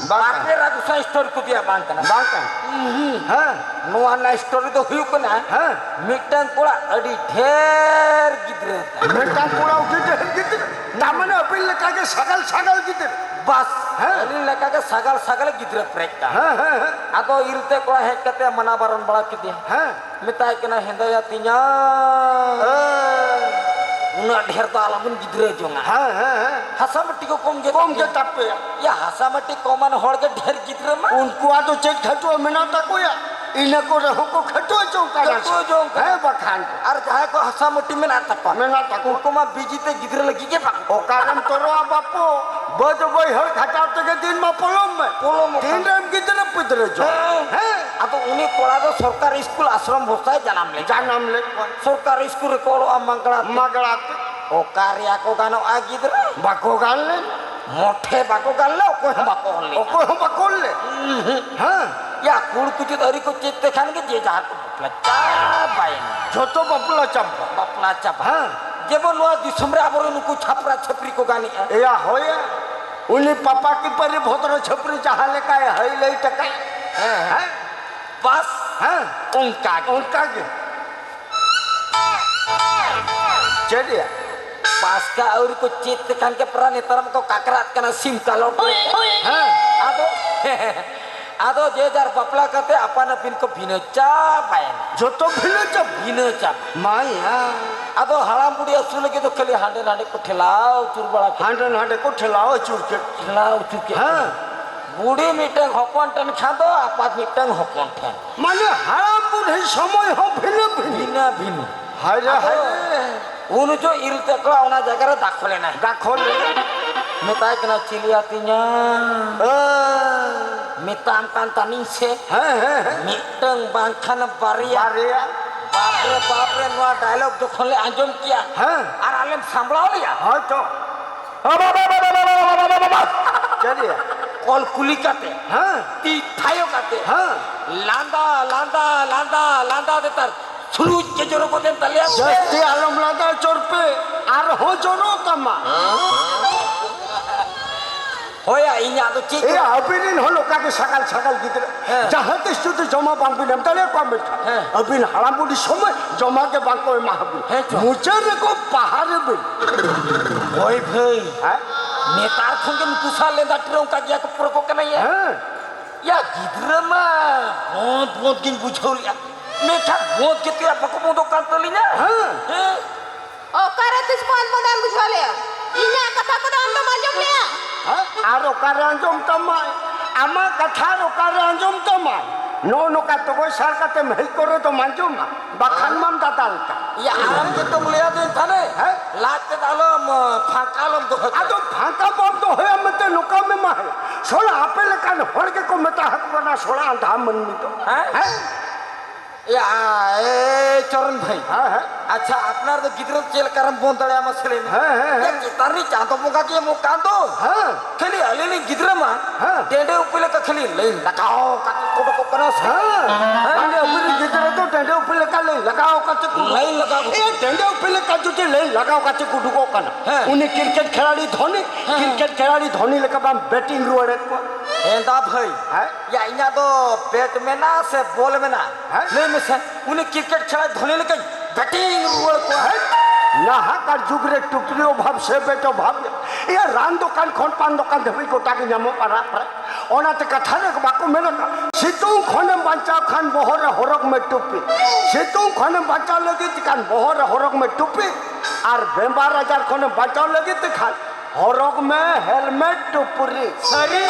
ᱵᱟᱝ ᱠᱟᱱᱟ᱾ ᱵᱟᱨᱮ ᱨᱟ ᱜᱚᱸᱥᱟᱭ story ᱠᱚ ᱫᱤᱭᱟ ᱵᱟᱝ ᱠᱟᱱᱟ᱾ ᱵᱟᱝ ᱠᱟᱱᱟ᱾ ᱩᱸᱦᱩᱸ᱾ ᱦᱮᱸ᱾ ᱱᱚᱣᱟ ᱨᱮᱱᱟᱜ story ᱫᱚ ᱦᱩᱭᱩᱜ ᱠᱟᱱᱟ, ᱦᱮᱸ᱾ ᱢᱤᱫᱴᱟᱝ ᱠᱚᱲᱟ ᱟᱹᱰᱤ ᱰᱷᱮᱨ ᱜᱤᱫᱽᱨᱟᱹ ᱛᱟᱭ᱾ ᱢᱤᱫᱴᱟᱝ ᱠᱚᱲᱟ ᱟᱹᱰᱤ ᱰᱷᱮᱨ ᱜᱤᱫᱽᱨᱟᱹ? ᱛᱟᱨᱢᱟᱱᱮ ᱟᱹᱵᱤᱱ ᱞᱮᱠᱟᱜᱮ ᱥᱟᱜᱟᱞ ᱥᱟᱜᱟᱞ ᱜᱤᱫᱽᱨᱟᱹ᱾ ᱵᱟᱥ, ᱦᱮᱸ᱾ ᱟᱹᱞᱤᱧ ᱞᱮᱠᱟᱜᱮ ᱥᱟᱜᱟᱞ ᱥᱟᱜᱟᱞ ᱜᱤᱫᱽᱨᱟᱹ ᱯᱮᱨᱮᱡ ᱠᱟᱱ᱾ ᱦᱮᱸ, ᱦᱮᱸ, ᱦᱮᱸ᱾ ᱟᱫᱚ ᱤᱨᱤᱞ ᱛᱮᱫ ᱠᱚᱲᱟ ᱦᱮᱡ ᱠᱟᱛᱮ ᱢᱟᱱᱟ ᱵᱟᱨᱚᱱ ᱵᱟᱲᱟ ᱠᱮᱫᱮᱭᱟ᱾ ᱦᱮᱸ᱾ ᱢᱮᱛᱟᱭ ᱠᱟᱱᱟ, "ᱦᱮᱸᱫᱟᱭᱟ ᱛᱤᱧᱟ, ᱦᱮᱸ᱾ ᱩᱱᱟᱹᱜ ᱰᱷᱮᱨ ᱫᱚ ᱟᱞᱚᱵᱚᱱ ᱜᱤᱫᱽᱨᱟᱹ ᱡᱚᱝᱟ᱾ ᱦᱮᱸ, ᱦᱮᱸ, ᱦᱮᱸ᱾ ᱦᱟᱥᱟ ᱢᱟᱹᱴᱤ ᱠᱚ ᱠᱚᱢ ᱜᱮ ᱠᱚᱢ ᱜᱮ ᱛᱟᱯᱮᱭᱟ᱾ ᱛᱟᱯᱮᱭᱟ᱾ ᱭᱟ, ᱦᱟᱥᱟ ᱢᱟᱹᱴᱤ ᱠᱚᱢᱟᱱ ᱦᱚᱲ ᱜᱮ ᱰᱷᱮᱨ ᱜᱤᱫᱽᱨᱟᱹ ᱢᱟ᱾ ᱩᱱᱠᱩᱣᱟᱜ ᱫᱚ ᱪᱮᱫ ᱠᱷᱟᱹᱴᱩᱣᱟᱹ ᱢᱮᱱᱟᱜ ᱛᱟᱠᱚᱭᱟ? ᱤᱱᱟᱹ ᱠᱚᱨᱮ ᱦᱚᱸᱠᱚ ᱠᱷᱟᱹᱴᱩᱣᱟᱹ ᱡᱚᱝ ᱠᱟᱱᱟ ᱠᱷᱟᱹᱴᱩᱣᱟᱹ ᱥᱮ? ᱡᱚᱝ ᱠᱟᱱᱟ᱾ ᱦᱮᱸ, ᱵᱟᱠᱷᱟᱱ᱾ ᱟᱨ ᱡᱟᱦᱟᱸᱭ ᱠᱚ ᱦᱟᱥᱟ ᱢᱟᱹᱴᱤ ᱢᱮᱱᱟᱜ ᱛᱟᱠᱚᱣᱟ, ᱢᱮᱱᱟᱜ ᱛᱟᱠᱚᱣᱟ᱾ ᱩᱱᱠᱩ ᱢᱟ ᱵᱤᱡᱤ ᱛᱮ ᱜᱤᱫᱽᱨᱟᱹ ᱞᱟᱹᱜᱤᱫ ᱜᱮ ᱵᱟᱠᱚ ᱚᱠᱟᱨᱮᱢ ᱛᱚᱨᱚᱜᱼᱟ ᱵᱟᱯᱩ? ᱵᱟᱹᱫ ᱵᱟᱹᱭᱦᱟᱹᱲ ᱠᱷᱟᱴᱟᱣ ᱛᱮᱜᱮ ᱫᱤᱱ ᱢᱟ ᱯᱚᱞᱚᱢ ᱢᱮ᱾ ᱯᱚᱞᱚᱢᱚᱜ ᱠᱟᱱᱟ᱾ ᱛᱤᱱᱨᱮᱢ ᱜᱤᱫᱽᱨᱟᱹ ᱯᱤᱫᱽᱨᱟᱹ ᱡᱚᱝ? ᱦᱮᱸ᱾ ᱦᱮᱸ᱾ ᱟᱫᱚ ᱩᱱᱤ ᱠᱚᱲᱟ ᱫᱚ ᱥᱚᱨᱠᱟᱨᱤ ᱥᱠᱩᱞ ᱟᱥᱨᱚᱢ ᱵᱷᱚᱨᱥᱟᱭ ᱡᱟᱱᱟᱢ ᱞᱮᱫ ᱠᱚᱣᱟ᱾ ᱡᱟᱱᱟᱢ ᱞᱮᱫ ᱠᱚᱣᱟ᱾ ᱥᱚᱨᱠᱟᱨᱤ ᱥᱠᱩᱞ ᱨᱮᱠᱚ ᱚᱞᱚᱜᱼᱟ ᱢᱟᱜᱽᱲᱟ ᱛᱮ᱾ ᱢᱟᱜᱽᱲᱟ ᱛᱮ᱾ ᱚᱠᱟ ᱨᱮᱭᱟ ᱠᱚ ᱜᱟᱱᱚᱜᱼᱟ ᱜᱤᱫᱽᱨᱟᱹ? ᱵᱟᱠᱚ ᱜᱟᱱ ᱞᱮᱱ᱾ ᱢᱚᱴᱷᱮ ᱵᱟᱠᱚ ᱜᱟᱱ ᱞᱮ, ᱚᱠᱚᱭ ᱦᱚᱸ ᱵᱟᱠᱚ ᱚᱞ ᱞᱮᱱᱟ᱾ ᱚᱠᱚᱭ ᱦᱚᱸ ᱵᱟᱠᱚ ᱚᱞ ᱞᱮ᱾ ᱩᱸᱦᱩᱸ᱾ ᱦᱮᱸ᱾ ᱭᱟ, ᱠᱩᱲ ᱠᱩᱪᱩᱫ ᱟᱹᱣᱨᱤ ᱠᱚ ᱪᱮᱫ ᱛᱮᱠᱷᱟᱱ ᱜᱮ ᱡᱮ ᱡᱟᱦᱟᱸ ᱠᱚ ᱵᱟᱯᱞᱟ ᱪᱟᱵᱟᱭᱮᱱᱟ᱾ ᱡᱷᱚᱛᱚ ᱵᱟᱯᱞᱟ ᱪᱟᱵᱟ᱾ ᱵᱟᱯᱞᱟ ᱪᱟᱵᱟ᱾ ᱦᱮᱸ᱾ ᱡᱮᱢᱚᱱ ᱱᱚᱣᱟ ᱫᱤᱥᱚᱢ ᱨᱮ ᱟᱵᱚᱨᱮᱱ ᱱᱩᱠᱩ ᱪᱷᱟᱯᱨᱟ ᱪᱷᱟᱹᱯᱨᱤ ᱠᱚ ᱜᱟᱱᱮᱜᱼᱟ᱾ ᱮᱭᱟ, ᱦᱳᱭᱟ᱾ ᱩᱱᱤ ᱯᱟᱯᱟ ᱠᱤ ᱯᱟᱹᱨᱤ ᱵᱷᱚᱫᱨᱚ ᱪᱷᱟᱹᱯᱨᱤ ᱡᱟᱦᱟᱸ ᱞᱮᱠᱟᱭ ᱦᱟᱹᱭ ᱞᱟᱹᱭ ᱴᱟᱠᱟᱭ᱾ ᱦᱮᱸ, ᱦᱮᱸ᱾ ᱦᱮᱸ? ᱵᱟᱥ, ᱦᱮᱸ᱾ ᱚᱱᱠᱟ ᱜᱮ᱾ ᱚᱱᱠᱟ ᱜᱮ᱾ ᱪᱮᱫ ᱭᱟ? ᱯᱟᱥᱠᱟ ᱟᱹᱣᱨᱤ ᱠᱚ ᱪᱮᱫ ᱛᱮᱠᱷᱟᱱ ᱜᱮ ᱯᱟᱨᱟ ᱱᱮᱛᱟᱨ ᱢᱟᱠᱚ ᱠᱟᱠᱨᱟᱜ ᱠᱟᱱᱟ ᱥᱤᱢ ᱠᱟᱞᱚᱴ ᱞᱮᱠᱟ᱾ ᱦᱮᱸ᱾ ᱟᱫᱚ, ᱟᱫᱚ ᱡᱮ ᱡᱟᱨ ᱵᱟᱯᱞᱟ ᱠᱟᱛᱮ ᱟᱯᱟᱱ ᱟᱹᱯᱤᱱ ᱠᱚ ᱵᱷᱤᱱᱟᱹ ᱪᱟᱵᱟᱭᱮᱱᱟ᱾ ᱡᱚᱛᱚ ᱵᱷᱤᱱᱟᱹ ᱪᱟᱵᱟ᱾ ᱵᱷᱤᱱᱟᱹ ᱪᱟᱵᱟ᱾ ᱢᱟᱭᱟ᱾ ᱟᱫᱚ ᱦᱟᱲᱟᱢ ᱵᱩᱲᱦᱤ ᱟᱹᱥᱩᱞ ᱞᱟᱹᱜᱤᱫ ᱫᱚ ᱠᱷᱟᱹᱞᱤ ᱦᱟᱸᱰᱮ ᱱᱟᱰᱮ ᱠᱚ ᱴᱷᱮᱞᱟᱣ ᱟᱹᱪᱩᱨ ᱵᱟᱲᱟ ᱠᱮᱫ᱾ ᱦᱟᱸᱰᱮ ᱱᱟᱰᱮ ᱠᱚ ᱴᱷᱮᱞᱟᱣ ᱟᱹᱪᱩᱨ ᱠᱮᱫ᱾ ᱴᱷᱮᱞᱟᱣ ᱟᱹᱪᱩᱨ ᱠᱮᱫ᱾ ᱦᱮᱸ᱾ ᱵᱩᱲᱦᱤ ᱢᱤᱫᱴᱟᱝ ᱦᱚᱯᱚᱱ ᱴᱷᱮᱱ ᱠᱷᱟᱱ ᱫᱚ ᱟᱯᱟᱛ ᱢᱤᱫᱴᱟᱝ ᱦᱚᱯᱚᱱ ᱴᱷᱮᱱ᱾ ᱢᱟᱱᱮ ᱦᱟᱲᱟᱢ ᱵᱩᱲᱦᱤ ᱥᱚᱢᱚᱭ ᱦᱚᱸ ᱵᱷᱤᱱᱟᱹ ᱵᱷᱤᱱᱟᱹ᱾ ᱵᱷᱤᱱᱟᱹ ᱵᱷᱤᱱᱟᱹ᱾ ᱦᱟᱭ ᱨᱮ, ᱟᱫᱚ ᱦᱟᱭ ᱨᱮ᱾ ᱩᱱ ᱡᱚᱦᱚᱜ ᱤᱨᱤᱞ ᱛᱮᱫ ᱠᱚᱲᱟ ᱚᱱᱟ ᱡᱟᱭᱜᱟ ᱨᱮ ᱫᱟᱠᱷᱚᱞ ᱮᱱᱟᱭ᱾ ᱫᱟᱠᱷᱚᱞ ᱮᱱᱟᱭ᱾ ᱢᱮᱛᱟᱭ ᱠᱟᱱᱟ, "ᱪᱤᱞᱤᱭᱟ ᱛᱤᱧᱟ?" ᱮ᱾ ᱢᱮᱛᱟᱢ ᱠᱟᱱ ᱛᱟᱹᱱᱤᱧ ᱥᱮ᱾ ᱦᱮᱸ, ᱦᱮᱸ, ᱦᱮᱸ᱾ ᱢᱤᱫᱴᱟᱝ ᱵᱟᱝᱠᱷᱟᱱ ᱵᱟᱨᱭᱟ᱾ ᱵᱟᱨᱭᱟ᱾ ᱵᱟᱯ ᱨᱮ, ᱵᱟᱯ ᱨᱮ, ᱱᱚᱣᱟ ᱰᱟᱭᱞᱚᱜ ᱡᱚᱠᱷᱚᱱ ᱞᱮ ᱟᱸᱡᱚᱢ ᱠᱮᱜᱼᱟ, ᱦᱮᱸ᱾ ᱟᱨ ᱟᱞᱮᱢ ᱥᱟᱢᱵᱲᱟᱣ ᱞᱮᱭᱟ᱾ ᱦᱳᱭ ᱛᱚ᱾ ᱪᱮᱫ ᱭᱟ? ᱠᱚᱞ ᱠᱩᱞᱤ ᱠᱟᱛᱮ, ᱦᱮᱸ᱾ ᱛᱤ ᱛᱷᱟᱭᱚ ᱠᱟᱛᱮ, ᱦᱮᱸ᱾ ᱞᱟᱸᱫᱟ, ᱞᱟᱸᱫᱟ, ᱞᱟᱸᱫᱟ, ᱞᱟᱸᱫᱟ ᱛᱮ ᱛᱟᱨ ᱥᱩᱞᱩᱡ ᱜᱮ ᱡᱚᱨᱚ ᱜᱚᱫ ᱮᱱ ᱛᱟᱞᱮᱭᱟ᱾ ᱡᱟᱹᱥᱛᱤ ᱟᱞᱚᱢ ᱞᱟᱸᱫᱟ ᱦᱚᱪᱚᱨ ᱯᱮ, ᱟᱨᱦᱚᱸ ᱡᱚᱨᱚ ᱛᱟᱢᱟ᱾ ᱦᱳᱭᱟ, ᱤᱧᱟᱹᱜ ᱫᱚ ᱪᱮᱫ ᱮᱭᱟ, ᱟᱹᱵᱤᱱ ᱨᱮᱱ ᱦᱚᱸ ᱱᱚᱝᱠᱟ ᱜᱮ ᱥᱟᱜᱟᱞ ᱥᱟᱜᱟᱞ ᱜᱤᱫᱽᱨᱟᱹ᱾ ᱦᱮᱸ᱾ ᱡᱟᱦᱟᱸ ᱛᱤᱥ ᱡᱩᱫᱤ ᱡᱚᱢᱟ ᱵᱟᱝ ᱵᱤᱱ ᱮᱢ ᱫᱟᱲᱮᱭᱟᱠᱚᱣᱟ, ᱢᱮᱱᱠᱷᱟᱱ ᱦᱮᱸ᱾ ᱟᱹᱵᱤᱱ ᱦᱟᱲᱟᱢ ᱵᱩᱰᱷᱤ ᱥᱚᱢᱚᱭ ᱡᱚᱢᱟ ᱜᱮ ᱵᱟᱝ ᱠᱚ ᱮᱢᱟ ᱦᱟᱵᱤᱱ᱾ ᱦᱮᱸ ᱪᱚ᱾ ᱢᱩᱪᱟᱹᱫ ᱨᱮᱠᱚ ᱯᱟᱦᱟᱨ ᱵᱤᱱ᱾ ᱦᱳᱭ ᱵᱷᱟᱹᱭ᱾ ᱦᱮᱸ? ᱱᱮᱛᱟᱨ ᱠᱷᱚᱱ ᱜᱮ ᱱᱩᱠᱩ ᱥᱟᱶ ᱞᱮᱸᱫᱟ ᱴᱤᱨᱟᱹ ᱚᱱᱠᱟ ᱜᱮᱭᱟ ᱠᱚ, ᱯᱚᱨᱚ ᱠᱚ ᱠᱟᱱᱟ ᱭᱟ᱾ ᱦᱮᱸ᱾ ᱭᱟ, ᱜᱤᱫᱽᱨᱟᱹ ᱢᱟ ᱵᱚᱸᱫ ᱵᱚᱸᱫ ᱜᱤᱧ ᱵᱩᱡᱷᱟᱹᱣ ᱞᱮᱜᱼᱟ, ᱢᱮᱱᱠᱷᱟᱱ ᱵᱚᱸᱫ ᱜᱮᱛᱮ ᱵᱟᱠᱚ ᱵᱚᱸᱫᱚᱜ ᱠᱟᱱ ᱛᱟᱹᱞᱤᱧᱟ᱾ ᱦᱮᱸ᱾ ᱦᱮᱸ᱾ ᱚᱠᱟᱨᱮ ᱛᱤᱥ ᱵᱚᱸᱫ ᱵᱚᱸᱫ ᱮᱢ ᱵᱩᱡᱷᱟᱹᱣ ᱞᱮᱜᱼᱟ? ᱤᱧᱟᱹᱜ ᱠᱟᱛᱷᱟ ᱠᱚᱫᱚ ᱟᱢ ᱫᱚᱢ ᱟᱸᱡᱚᱢ ᱞᱮᱜᱼᱟ? ᱦᱮᱸ? ᱟᱨ ᱚᱠᱟᱨᱮ ᱟᱸᱡᱚᱢ ᱛᱟᱢᱟᱭ? ᱟᱢᱟᱜ ᱠᱟᱛᱷᱟ ᱟᱨ ᱚᱠᱟᱨᱮ ᱟᱸᱡᱚᱢ ᱛᱟᱢᱟᱭ? ᱱᱚᱜᱼᱚ ᱱᱚᱝᱠᱟ ᱛᱚᱜᱚᱡ ᱥᱟᱨ ᱠᱟᱛᱮᱢ ᱦᱮᱡ ᱠᱚᱨᱮ ᱫᱚᱢ ᱟᱸᱡᱚᱢᱟ, ᱵᱟᱠᱷᱟᱱ ᱢᱟᱢ ᱫᱟᱫᱟᱞ ᱠᱟᱜ᱾ ᱭᱟ, ᱟᱢ ᱜᱮᱛᱚᱢ ᱞᱟᱹᱭᱟᱫᱤᱧ ᱛᱟᱦᱮᱸ᱾ ᱦᱮᱸ? ᱞᱟᱡ ᱛᱮᱫ ᱟᱞᱚᱢ, ᱯᱷᱟᱸᱠᱟ ᱟᱞᱚᱢ ᱫᱚᱦᱚ ᱠᱟᱜ᱾ ᱟᱫᱚ ᱯᱷᱟᱸᱠᱟ ᱵᱟᱢ ᱫᱚᱦᱚᱭᱟ ᱢᱮᱱᱛᱮ ᱱᱚᱝᱠᱟᱢ ᱮᱢᱟᱭᱟ? ᱥᱚᱲᱟ ᱟᱯᱮ ᱞᱮᱠᱟᱱ ᱦᱚᱲ ᱜᱮᱠᱚ ᱢᱮᱛᱟ ᱦᱟᱠᱚ ᱠᱟᱱᱟ ᱥᱚᱲᱟ ᱟᱸᱫᱷᱟ ᱢᱟᱹᱱᱢᱤ ᱫᱚ᱾ ᱦᱮᱸ? ᱦᱮᱸ? ᱭᱟ, ᱮ, ᱪᱚᱨᱚᱱ ᱵᱷᱟᱹᱭ᱾ ᱦᱮᱸ, ᱦᱮᱸ᱾ ᱟᱪᱪᱷᱟ, ᱟᱯᱱᱟᱨ ᱫᱚ ᱜᱤᱫᱽᱨᱟᱹ ᱪᱮᱫ ᱞᱮᱠᱟᱨᱮᱢ ᱵᱚᱱ ᱫᱟᱲᱮᱭᱟᱢᱟ ᱥᱮ ᱞᱟᱹᱭ ᱢᱮ? ᱦᱮᱸ, ᱦᱮᱸ, ᱭᱟ, ᱦᱮᱸ᱾ ᱪᱮᱛᱟᱱ ᱨᱤᱡ ᱪᱟᱸᱫᱚ ᱵᱚᱸᱜᱟ ᱜᱮ ᱮᱢᱚᱜ ᱠᱟᱱ ᱫᱚ᱾ ᱦᱮᱸ᱾ ᱠᱷᱟᱹᱞᱤ ᱟᱹᱞᱤᱧ ᱞᱤᱧ ᱜᱤᱫᱽᱨᱟᱹ ᱢᱟ ᱦᱮᱸ᱾ ᱰᱮᱸᱰᱮ ᱩᱯᱤ ᱞᱮᱠᱟ ᱠᱷᱟᱹᱞᱤ ᱞᱟᱹᱭᱤᱱ ᱞᱟᱜᱟᱣ ᱠᱟᱛᱮ ᱠᱚ ᱩᱰᱩᱠᱚᱜ ᱠᱟᱱᱟ ᱥᱮ᱾ ᱦᱮᱸ᱾ ᱦᱮᱸ᱾ ᱢᱟᱱᱮ ᱟᱵᱚᱨᱮᱱ ᱜᱤᱫᱽᱨᱟᱹ ᱫᱚ ᱰᱮᱸᱰᱮ ᱩᱯᱤ ᱞᱮᱠᱟ ᱞᱟᱹᱭᱤᱱ ᱞᱟᱜᱟᱣ ᱠᱟᱛᱮ ᱠᱚ ᱞᱟᱹᱭᱤᱱ ᱞᱟᱜᱟᱣ ᱠᱟᱛᱮ᱾ ᱮ, ᱰᱮᱸᱰᱮ ᱩᱯᱤ ᱞᱮᱠᱟ ᱡᱩᱫᱤ ᱞᱟᱹᱭᱤᱱ ᱞᱟᱜᱟᱣ ᱠᱟᱛᱮ ᱠᱚ ᱩᱰᱩᱠᱚᱜ ᱠᱟᱱᱟ, ᱦᱮᱸ᱾ ᱩᱱᱤ ᱠᱨᱤᱠᱮᱴ ᱠᱷᱮᱞᱟᱲᱤ ᱫᱷᱚᱱᱤ, ᱦᱮᱸ᱾ ᱠᱨᱤᱠᱮᱴ ᱠᱷᱮᱞᱟᱲᱤ ᱫᱷᱚᱱᱤ ᱞᱮᱠᱟ ᱵᱟᱢ ᱵᱮᱴᱤᱝ ᱨᱩᱣᱟᱹᱲᱮᱫ ᱠᱚᱣᱟ? ᱦᱮᱸ ᱫᱟ ᱵᱷᱟᱹᱭ᱾ ᱦᱮᱸ? ᱭᱟ, ᱤᱧᱟᱹᱜ ᱫᱚ ᱵᱮᱴ ᱢᱮᱱᱟᱜᱼᱟ ᱥᱮ ᱵᱚᱞ ᱢᱮᱱᱟᱜᱼᱟ? ᱦᱮᱸ? ᱞᱟᱹᱭ ᱢᱮᱥᱮ, ᱩᱱᱤ ᱠᱨᱤᱠᱮᱴ ᱠᱷᱮᱞᱟ ᱫᱷᱚᱱᱤ ᱞᱮᱠᱟᱧ ᱵᱮᱴᱤᱝ ᱨᱩᱣᱟᱹᱲ ᱠᱚᱣᱟ᱾ ᱦᱮᱸ? ᱱᱟᱦᱟᱜ ᱟᱨ ᱡᱩᱜᱽ ᱨᱮ ᱴᱩᱯᱨᱤ ᱚᱵᱷᱟᱵ ᱥᱮ ᱵᱮᱴ ᱚᱵᱷᱟᱵ, ᱤᱭᱟᱹ, ᱨᱟᱱ ᱫᱚᱠᱟᱱ ᱠᱷᱚᱱ ᱯᱟᱱ ᱫᱚᱠᱟᱱ ᱫᱷᱟᱹᱵᱤᱡ ᱜᱚᱴᱟ ᱜᱮ ᱧᱟᱢᱚᱜ ᱠᱟᱱᱟ᱾ ᱚᱱᱟᱛᱮ ᱠᱟᱛᱷᱟ ᱨᱮ ᱵᱟᱠᱚ ᱢᱮᱱ ᱟᱠᱟᱫ, ᱥᱤᱛᱩᱝ ᱠᱷᱚᱱᱮᱢ ᱵᱟᱧᱪᱟᱣ ᱠᱷᱟᱱ ᱵᱚᱦᱚᱜ ᱨᱮ ᱦᱚᱨᱚᱜ ᱢᱮ ᱴᱩᱯᱤ᱾ ᱥᱤᱛᱩᱝ ᱠᱷᱚᱱᱮᱢ ᱵᱟᱧᱪᱟᱣ ᱞᱟᱹᱜᱤᱫ ᱠᱷᱟᱱ ᱵᱚᱦᱚᱜ ᱨᱮ ᱦᱚᱨᱚᱜ ᱢᱮ ᱴᱩᱯᱤ, ᱟᱨ ᱵᱮᱢᱟᱨ ᱟᱡᱟᱨ ᱠᱷᱚᱱᱮᱢ ᱵᱟᱧᱪᱟᱣ ᱞᱟᱹᱜᱤᱫ ᱛᱮ ᱠᱷᱟᱱ ᱦᱚᱨᱚᱜᱽ ᱢᱮ ᱦᱮᱞᱢᱮᱴ ᱴᱩᱯᱨᱤ᱾ ᱥᱟᱹᱨᱤ?